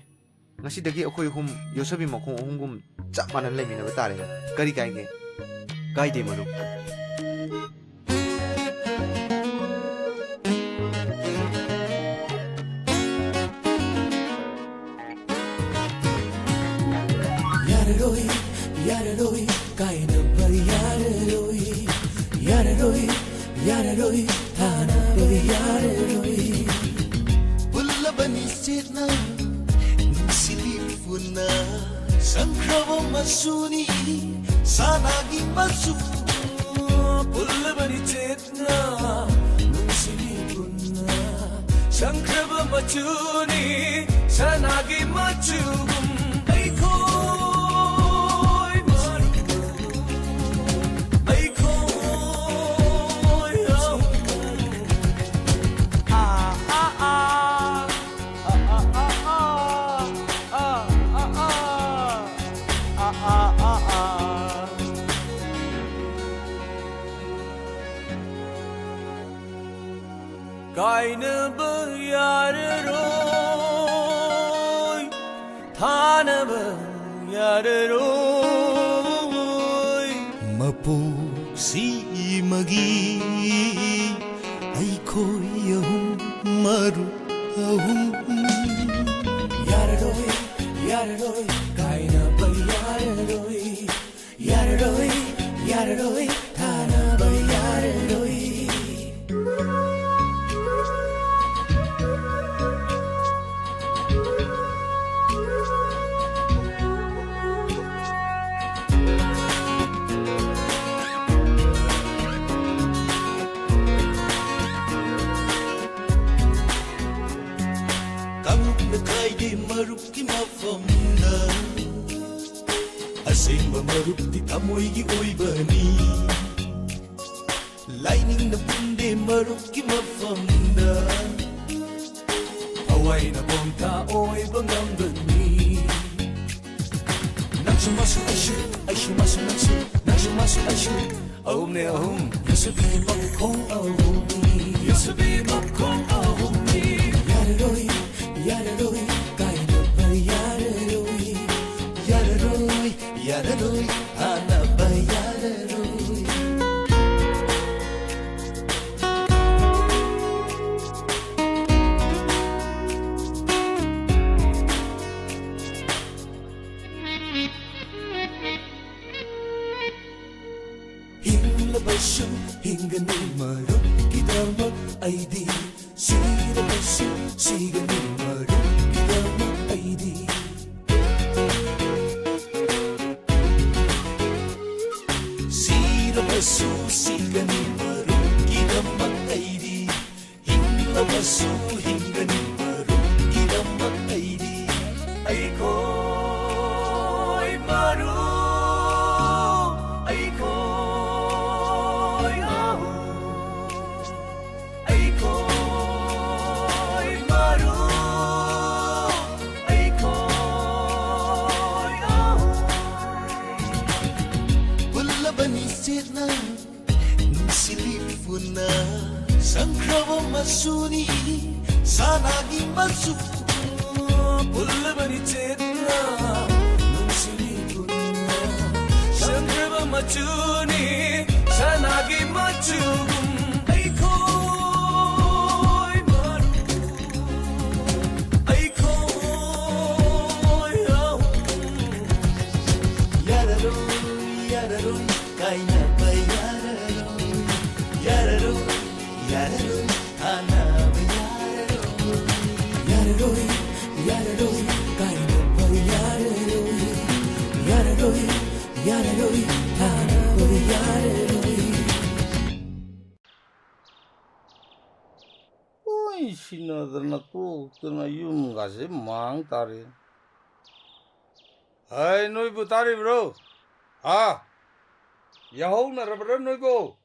ꯉꯁꯤꯗꯒꯤ ꯑꯩꯈꯣꯏ ꯑꯍꯨꯝ ꯌꯣꯠꯁꯕꯤ ꯃꯈꯣꯡ ꯑꯍꯨꯝꯒꯨꯝ ꯆꯞ ꯃꯥꯟꯅꯅ ꯂꯩꯃꯤꯟꯅꯕ ꯇꯥꯔꯦꯅꯦ꯫ ꯀꯔꯤ ꯀꯥꯏꯒꯦ? ꯀꯥꯏꯗꯦ, ꯃꯔꯨꯞ꯫ ꯌꯥꯔꯔꯣꯏ, ꯌꯥꯔꯔꯣꯏ, ꯀꯥꯏꯅꯕ ꯌꯥꯔꯔꯣꯏ꯫ ꯌꯥꯔꯔꯣꯏ, ꯌꯥꯔꯔꯣꯏ, ꯊꯥꯅꯕ ꯌꯥꯔꯔꯣꯏ꯫ ꯄꯨꯜꯂꯕꯅꯤ ꯆꯦꯠꯅ, ꯅꯨꯡꯁꯤꯕꯤ ꯄꯨꯟꯅ, ꯁꯪꯈ꯭ꯔꯕ ꯃꯆꯨꯅꯤ, ꯁꯅꯥꯒꯤ ꯃꯆꯨ꯫ ꯄꯨꯜꯂꯕꯅꯤ ꯆꯦꯠꯅ, ꯅꯨꯡꯁꯤꯕꯤ ꯄꯨꯟꯅ, ꯁꯪꯈ꯭ꯔꯕ ꯃꯆꯨꯅꯤ, ꯁꯅꯥꯒꯤ ꯃꯆꯨꯒꯨꯝ꯫ ꯑꯩꯈꯣꯏ ꯃꯔꯨꯞ, ꯑꯩꯈꯣꯏ ꯑꯍꯨꯝ꯫ ꯑꯥ, ꯑꯥ, ꯑꯥ꯫ ꯀꯥꯏꯅꯕ ꯌꯥꯔꯔꯣꯏ, ꯊꯥꯅꯕ ꯌꯥꯔꯔꯣꯏ꯫ ꯃꯄꯣꯛꯁꯤꯃꯒꯤ ꯑꯩꯈꯣꯏ ꯑꯍꯨꯝ, ꯃꯔꯨꯞ ꯑꯍꯨꯝ꯫ ꯌꯥꯔꯔꯣꯏ, ꯌꯥꯔꯔꯣꯏ, ꯀꯥꯏꯅꯕ ꯌꯥꯔꯔꯣꯏ꯫ ꯌꯥꯔꯔꯣꯏ, ꯌꯥꯔꯔꯣꯏ, ꯊꯥꯅꯕ ꯌꯥꯔꯔꯣꯏ꯫ ꯃꯔꯨꯞꯀꯤ ꯃꯐꯝꯗ ꯑꯁꯦꯡꯕ ꯃꯔꯨꯞꯇꯤ ꯊꯃꯣꯏꯒꯤ ꯑꯣꯏꯕꯅꯤ꯫ ꯂꯥꯏꯅꯤꯡꯅ ꯄꯨꯟꯗꯦ ꯃꯔꯨꯞꯀꯤ ꯃꯐꯝꯗ, ꯊꯋꯥꯏꯅ ꯄꯣꯝꯊꯥ ꯑꯣꯏꯕ ꯉꯝꯕꯅꯤ꯫ ꯅꯪꯁꯨ ꯃꯥꯁꯨ ꯑꯩꯁꯨ, ꯑꯩꯁꯨ ꯃꯥꯁꯨ ꯅꯪꯁꯨ, ꯅꯪꯁꯨ ꯃꯥꯁꯨ ꯑꯩꯁꯨ, ꯑꯍꯨꯝꯅꯦ ꯑꯍꯨꯝ, ꯌꯨꯁꯨꯕꯤ ꯃꯈꯣꯡ ꯑꯍꯨꯝꯅꯤ, ꯌꯨꯁꯨꯕꯤ ꯃꯈꯣꯡ ꯑꯍꯨꯝꯅꯤ꯫ ꯌꯥꯔꯔꯣꯏ, ꯌꯥꯔꯔꯣꯏ, ꯀꯥꯏꯅꯕ ꯌꯥꯔꯔꯣꯏ꯫ ꯌꯥꯔꯔꯣꯏ, ꯌꯥꯔꯔꯣꯏ, ꯊꯥꯅꯕ ꯌꯥꯔꯔꯣꯏ꯫ ꯍꯤꯡꯂꯕꯁꯨ ꯍꯤꯡꯒꯅꯤ ꯃꯔꯨꯞꯀꯤꯗꯃꯛ ꯑꯩꯗꯤ, ꯁꯤꯔꯕꯁꯨ ꯁꯤꯒꯅꯤ ꯃꯔꯨꯞꯀꯤꯗꯃꯛ ꯑꯩꯗꯤ꯫ ꯁꯤꯔꯕꯁꯨ ꯁꯤꯒꯅꯤ ꯃꯔꯨꯞꯀꯤꯗꯃꯛ ꯑꯩꯗꯤ, ꯍꯤꯡꯂꯕꯁꯨ ꯍꯤꯡꯒꯅꯤ ꯃꯔꯨꯞꯀꯤꯗꯃꯛ ꯑꯩꯗꯤ꯫ ꯑꯩꯈꯣꯏ ꯃꯔꯨꯞ, ꯑꯩꯈꯣꯏ ꯑꯍꯨꯝ, ꯑꯩꯈꯣꯏ ꯃꯔꯨꯞ, ꯑꯩꯈꯣꯏ ꯑꯍꯨꯝ꯫ ꯄꯨꯜꯂꯕꯅꯤ ꯆꯦꯠꯅ, ꯅꯨꯡꯁꯤꯕꯤ ꯄꯨꯟꯅ꯫ ꯁꯪꯈ꯭ꯔꯕ ꯃꯆꯨꯅꯤ ꯁꯅꯥꯒꯤ ꯃꯆꯨ꯫ ꯄꯨꯜꯂꯕꯅꯤ ꯆꯦꯠꯅ, ꯅꯨꯡꯁꯤꯕꯤ ꯄꯨꯟꯅ꯫ ꯁꯪꯈ꯭ꯔꯕ ꯃꯆꯨꯅꯤ ꯁꯅꯥꯒꯤ ꯃꯆꯨꯒꯨꯝ꯫ ꯑꯩꯈꯣꯏ ꯃꯔꯨꯞ, ꯑꯩꯈꯣꯏ ꯑꯍꯨꯝ꯫ ꯌꯥꯔꯔꯣꯏ, ꯌꯥꯔꯔꯣꯏ, ꯀꯥꯏꯅꯕ ꯌꯥꯔꯔꯣꯏ꯫ ꯌꯥꯔꯔꯣꯏ, ꯌꯥꯔꯔꯣꯏ, ꯊꯥꯅꯕ ꯌꯥꯔꯔꯣꯏ꯫ ꯌꯥꯔꯔꯣꯏ, ꯌꯥꯔꯔꯣꯏ, ꯀꯥꯏꯅꯕ ꯌꯥꯔꯔꯣꯏ꯫ ꯌꯥꯔꯔꯣꯏ, ꯌꯥꯔꯔꯣꯏ, ꯊꯥꯅꯕ ꯌꯥꯔꯔꯣꯏ꯫ ꯍꯣꯏ, ꯁꯤꯟꯅꯗꯅ ꯇꯣꯛꯇꯅ ꯌꯨꯝꯒꯁꯦ ꯃꯥꯡ ꯇꯥꯔꯦ꯫ ꯍꯩ, ꯅꯣꯏꯕꯨ ꯇꯥꯔꯤꯕ꯭ꯔꯣ? ꯍꯥ? ꯌꯥꯍꯧꯅꯔꯕ꯭ꯔꯥ ꯅꯣꯏꯕꯨ?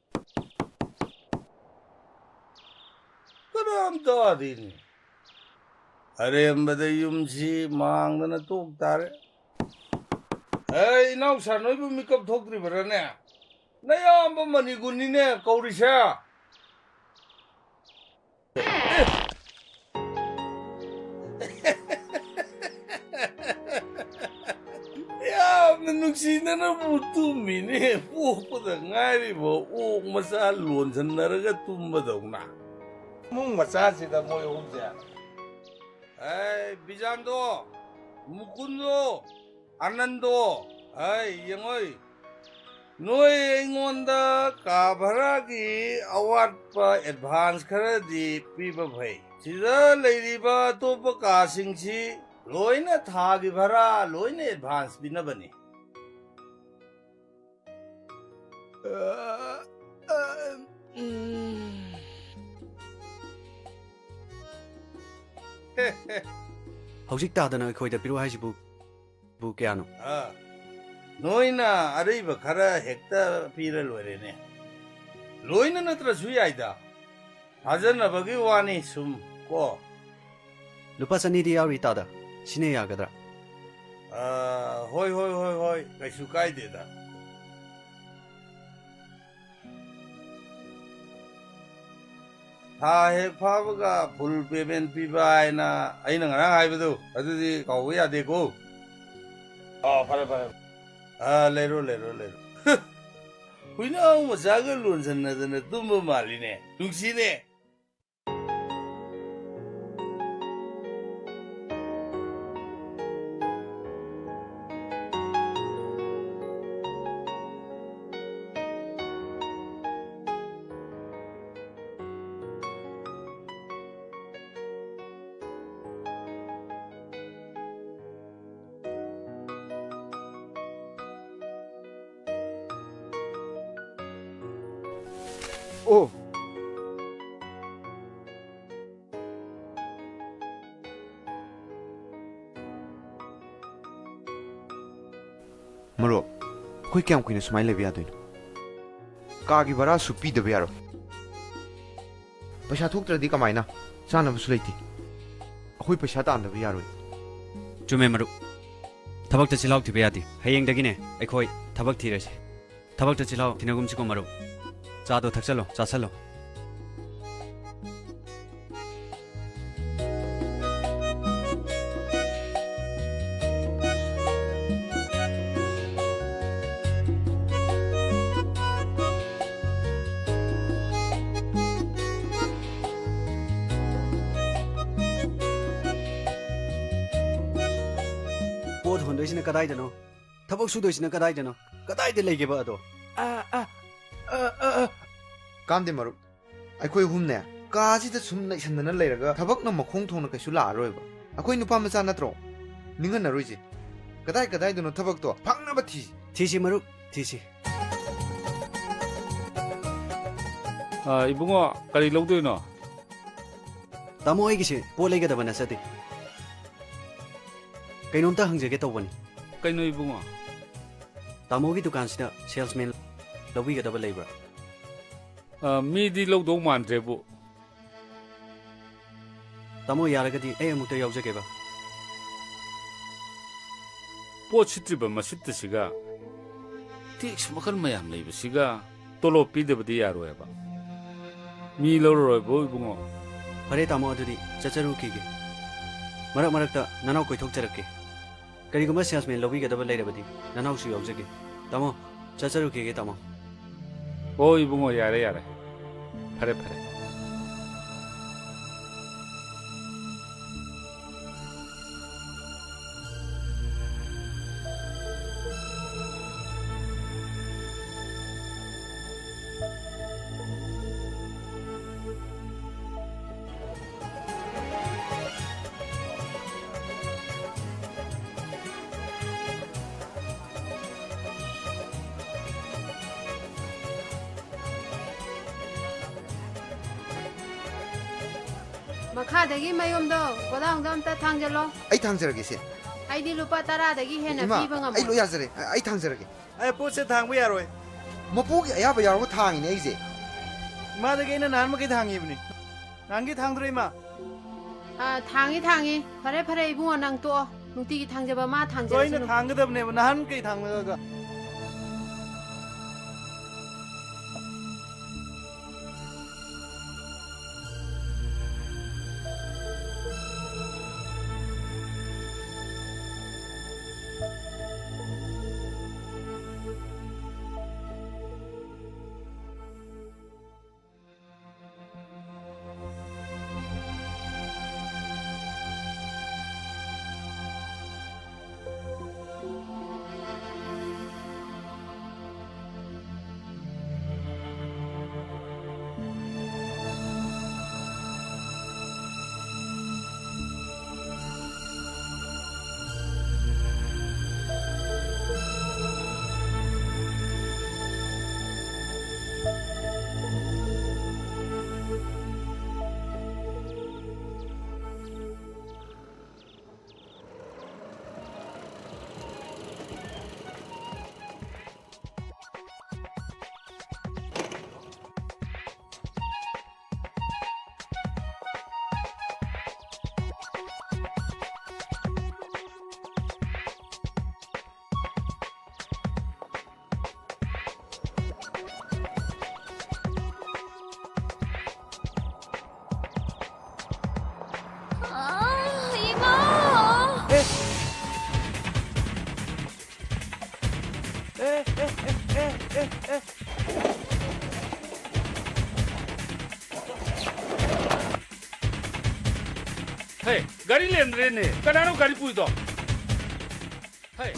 ꯀꯅꯥꯝ ꯇꯥꯗꯦꯅꯦ꯫ ꯑꯔꯦꯝꯕꯗ ꯌꯨꯝꯁꯤ ꯃꯥꯡꯗꯅ ꯇꯣꯛ ꯇꯥꯔꯦ꯫ ꯑꯦ, ꯏꯅꯥꯎꯁꯥ, ꯅꯣꯏꯕꯨ ꯃꯤꯀꯞ ꯊꯣꯛꯇ꯭ꯔꯤꯕꯔꯥꯅꯦ? ꯅꯌꯥꯝꯕ ꯃꯅꯤꯒꯨꯟꯅꯤꯅꯦ ꯀꯧꯔꯤꯁꯦ꯫ ꯌꯥꯝꯅ ꯅꯨꯡꯁꯤꯅꯅꯕꯨ ꯇꯨꯝꯃꯤꯅꯦ꯫ ꯄꯣꯛꯄꯗ ꯉꯥꯏꯔꯤꯕ ꯑꯣꯛ ꯃꯆꯥ ꯂꯣꯟꯁꯤꯟꯅꯔꯒ ꯇꯨꯝꯕꯗꯧꯅ꯫ ꯏꯃꯨꯡ ꯃꯆꯥꯁꯤꯗ ꯃꯣꯏ ꯑꯍꯨꯝꯁꯦ꯫ ꯑꯦ, ꯕꯤꯖꯥꯟꯗꯣ, ꯃꯨꯀꯨꯟꯗꯣ, ꯑꯥꯅꯟꯗꯣ, ꯑꯩ ꯌꯦꯡꯉꯣꯏ꯫ ꯅꯣꯏ ꯑꯩꯉꯣꯟꯗ ꯀꯥ ꯚꯔꯥꯒꯤ ꯑꯋꯥꯠꯄ ꯑꯦꯗꯚꯥꯟꯁ ꯈꯔꯗꯤ ꯄꯤꯕ ꯐꯩ꯫ ꯁꯤꯗ ꯂꯩꯔꯤꯕ ꯑꯇꯣꯞꯄ ꯀꯥꯁꯤꯡꯁꯤ ꯂꯣꯏꯅ ꯊꯥꯒꯤ ꯚꯔꯥ ꯂꯣꯏꯅ ꯑꯦꯗꯚꯥꯟꯁ ꯄꯤꯅꯕꯅꯤ꯫ ꯍꯧꯖꯤꯛ ꯇꯥꯗꯅ ꯑꯩꯈꯣꯏꯗ ꯄꯤꯔꯛꯑꯣ ꯍꯥꯏꯁꯤꯕꯨ, ꯕꯨ ꯀꯌꯥꯅꯣ? ꯑꯥ, ꯅꯣꯏꯅ ꯑꯔꯩꯕ ꯈꯔ ꯍꯦꯛꯇ ꯄꯤꯔ ꯂꯣꯏꯔꯦꯅꯦ꯫ ꯂꯣꯏꯅ ꯅꯠꯇ꯭ꯔꯁꯨ ꯌꯥꯏꯗ꯫ ꯊꯥꯖꯅꯕꯒꯤ ꯋꯥꯅꯤ ꯁꯨꯝ ꯀꯣ꯫ ꯂꯨꯄꯥ ꯆꯅꯤꯗꯤ ꯌꯥꯎꯔꯤ ꯇꯥꯗ꯫ ꯁꯤꯅ ꯌꯥꯒꯗ꯭ꯔꯥ? ꯑꯥ, ꯍꯣꯏ, ꯍꯣꯏ, ꯍꯣꯏ, ꯍꯣꯏ, ꯀꯩꯁꯨ ꯀꯥꯏꯗꯦꯗ꯫ ꯊꯥ ꯍꯦꯛ ꯐꯥꯕꯒ ꯐꯨꯜ ꯄꯦꯃꯦꯟ ꯄꯤꯕ ꯍꯥꯏꯅ ꯑꯩꯅ ꯉꯔꯥꯡ ꯍꯥꯏꯕꯗꯣ, ꯑꯗꯨꯗꯤ ꯀꯥꯎꯕ ꯌꯥꯗꯦꯀꯣ꯫ ꯑꯥ, ꯐꯔꯦ, ꯐꯔꯦ꯫ ꯑꯥ, ꯂꯩꯔꯣ, ꯂꯩꯔꯣ, ꯂꯩꯔꯣ꯫ ꯍꯨꯏꯅꯥꯎ ꯃꯆꯥꯒ ꯂꯣꯟꯁꯟꯅꯗꯅ ꯇꯨꯝꯕ ꯃꯥꯜꯂꯤꯅꯦ꯫ ꯅꯨꯡꯁꯤꯅꯦ꯫ ꯑꯣ꯫ ꯃꯔꯨꯞ, ꯑꯩꯈꯣꯏ ꯀꯌꯥꯝ ꯀꯨꯏꯅ ꯁꯨꯃꯥꯏꯅ ꯂꯩꯕ ꯌꯥꯗꯣꯏꯅꯣ? ꯀꯥꯒꯤ ꯚꯔꯥꯁꯨ ꯄꯤꯗꯕ ꯌꯥꯔꯣꯏ꯫ ꯄꯩꯁꯥ ꯊꯣꯛꯇ꯭ꯔꯗꯤ ꯀꯃꯥꯏꯅ? ꯆꯥꯅꯕꯁꯨ ꯂꯩꯇꯦ꯫ ꯑꯩꯈꯣꯏ ꯄꯩꯁꯥ ꯇꯥꯟꯗꯕ ꯌꯥꯔꯣꯏ꯫ ꯆꯨꯝꯃꯦ ꯃꯔꯨꯞ꯫ ꯊꯕꯛꯇ ꯆꯤꯜꯍꯥꯎ ꯊꯤꯕ ꯌꯥꯗꯦ꯫ ꯍꯌꯦꯡꯗꯒꯤꯅꯦ ꯑꯩꯈꯣꯏ ꯊꯕꯛ ꯊꯤꯔꯁꯦ꯫ ꯊꯕꯛꯇ ꯆꯤꯜꯍꯥꯎ ꯊꯤꯅꯒꯨꯝꯁꯤꯀꯣ ꯃꯔꯨꯞ꯫ ꯆꯥꯗꯣ ꯊꯛꯆꯜꯂꯣ, ꯆꯥꯁꯜꯂꯣ꯫ ꯄꯣꯠ ꯍꯣꯟꯗꯣꯏꯁꯤꯅ ꯀꯗꯥꯏꯗꯅꯣ? ꯊꯕꯛ ꯁꯨꯗꯣꯏꯁꯤꯅ ꯀꯗꯥꯏꯗꯅꯣ? ꯀꯗꯥꯏꯗ ꯂꯩꯒꯦꯕ ꯑꯗꯣ? ꯑ, ꯑ, ꯑ, ꯑ, ꯑ꯫ ꯀꯥꯟꯗꯦ ꯃꯔꯨꯞ, ꯑꯩꯈꯣꯏ ꯑꯍꯨꯝꯅꯦ ꯀꯥꯁꯤꯗ ꯁꯨꯝ ꯅꯩꯁꯟꯗꯅ ꯂꯩꯔꯒ ꯊꯕꯛꯅ ꯃꯈꯣꯡ ꯊꯣꯡꯅ ꯀꯩꯁꯨ ꯂꯥꯛꯑꯔꯣꯏꯕ꯫ ꯑꯩꯈꯣꯏ ꯅꯨꯄꯥ ꯃꯆꯥ ꯅꯠꯇ꯭ꯔꯣ? ꯅꯤꯡꯍꯟꯅꯔꯣꯏꯁꯦ꯫ ꯀꯗꯥꯏ ꯀꯗꯥꯏꯗꯅꯣ ꯊꯕꯛꯇꯣ ꯐꯪꯅꯕ ꯊꯤꯁꯤ꯫ ꯊꯤꯁꯤ ꯃꯔꯨꯞ, ꯊꯤꯁꯤ꯫ ꯑ, ꯏꯕꯨꯡꯉꯣ, ꯀꯔꯤ ꯂꯧꯗꯣꯏꯅꯣ? ꯇꯥꯃꯣ, ꯑꯩꯒꯤꯁꯦ ꯄꯣꯠ ꯂꯩꯒꯗꯕ ꯅꯠꯆꯗꯦ꯫ ꯀꯩꯅꯣꯝꯇ ꯍꯪꯖꯒꯦ ꯇꯧꯕꯅꯤ꯫ ꯀꯩꯅꯣ ꯏꯕꯨꯡꯉꯣ? ꯇꯥꯃꯣꯒꯤ ꯗꯨꯀꯥꯟꯁꯤꯗ salesman ꯂꯧꯕꯤꯒꯗꯕ ꯂꯩꯕ꯭ꯔꯥ? ꯑ, ꯃꯤꯗꯤ ꯂꯧꯗꯧ ꯃꯥꯟꯗ꯭ꯔꯦꯕꯨ꯫ ꯇꯥꯃꯣ, ꯌꯥꯔꯒꯗꯤ ꯑꯩ ꯑꯃꯨꯛꯇ ꯌꯥꯎꯖꯒꯦꯕ꯫ ꯄꯣꯠ ꯁꯤꯠꯇ꯭ꯔꯤꯕ ꯃꯁꯤꯠꯇꯁꯤꯒ, tax ꯃꯈꯜ ꯃꯌꯥꯝ ꯂꯩꯕꯁꯤꯒ, ꯇꯣꯂꯣꯞ ꯄꯤꯗꯕꯗꯤ ꯌꯥꯔꯣꯏꯕ꯫ ꯃꯤ ꯂꯧꯔꯔꯣꯏꯕꯣ ꯏꯕꯨꯡꯉꯣ꯫ ꯐꯔꯦ ꯇꯥꯃꯣ, ꯑꯗꯨꯗꯤ ꯆꯠꯆꯔꯨꯈꯤꯒꯦ꯫ ꯃꯔꯛ ꯃꯔꯛꯇ ꯅꯅꯥꯎ ꯀꯣꯏꯊꯣꯛꯆꯔꯛꯀꯦ꯫ ꯀꯔꯤꯒꯨꯝꯕ salesman ꯂꯧꯕꯤꯒꯗꯕ ꯂꯩꯔꯕꯗꯤ ꯅꯅꯥꯎꯁꯨ ꯌꯥꯎꯖꯒꯦ꯫ ꯇꯥꯃꯣ, ꯆꯠꯆꯔꯨꯈꯤꯒꯦ ꯇꯥꯃꯣ꯫ ꯑꯣ ꯏꯕꯨꯡꯉꯣ, ꯌꯥꯔꯦ ꯌꯥꯔꯦ꯫ ꯐꯔꯦ ꯐꯔꯦ꯫ ꯃꯈꯥꯗꯒꯤ ꯃꯌꯨꯝꯗꯣ ꯒꯣꯗꯥꯎꯟꯗ ꯑꯝꯇ ꯊꯥꯡꯖꯜꯂꯣ꯫ ꯑꯩ ꯊꯥꯡꯖꯔꯒꯦ, ꯁꯦ꯫ ꯑꯩꯗꯤ ꯂꯨꯄꯥ ꯇꯔꯥꯗꯒꯤ ꯍꯦꯟꯅ ꯏꯃꯥ, ꯄꯤꯕ ꯉꯝꯃꯣꯏ꯫ ꯑꯩ ꯂꯣꯏ ꯌꯥꯖꯔꯦ꯫ ꯑꯩ ꯊꯥꯡꯖꯔꯒꯦ꯫ ꯑꯩ ꯄꯣꯠꯁꯦ ꯊꯥꯡꯕ ꯌꯥꯔꯣꯏ꯫ ꯃꯄꯨꯒꯤ ꯑꯌꯥꯕ ꯌꯥꯎꯔꯒ ꯊꯥꯡꯉꯤꯅꯦ ꯑꯩꯁꯦ꯫ ꯏꯃꯥꯗꯒꯤ ꯑꯩꯅ ꯅꯍꯥꯟ ꯃꯈꯩ ꯊꯥꯡꯉꯤꯕꯅꯤ꯫ ꯅꯍꯥꯟꯒꯤ ꯊꯥꯡꯗ꯭ꯔꯣ, ꯏꯃꯥ? ꯑ, ꯊꯥꯡꯉꯤ, ꯊꯥꯡꯉꯤ꯫ ꯐꯔꯦ, ꯐꯔꯦ, ꯏꯕꯨꯡꯉꯣ, ꯅꯪ ꯇꯣꯛꯑꯣ꯫ ꯅꯨꯡꯇꯤꯒꯤ ꯊꯥꯡꯖꯕ ꯃꯥ ꯊꯥꯡꯖꯔꯁꯅꯨ꯫ ꯊꯥꯡꯒꯗꯕꯅꯦꯕ, ꯅꯍꯥꯟ ꯀꯩ ꯊꯥꯡꯂꯒ꯫ ꯑꯥ, ꯏꯃꯥ! ꯑꯦ! ꯑꯦ, ꯑꯦ, ꯑꯦ, ꯑꯦ, ꯑꯦ, ꯑꯦ꯫ ꯍꯦ, ꯒꯥꯔꯤ ꯂꯩꯔꯝꯗ꯭ꯔꯦꯅꯦ꯫ ꯀꯅꯥꯅꯣ ꯒꯥꯔꯤ ꯄꯨꯏꯗꯣ? ꯍꯦ,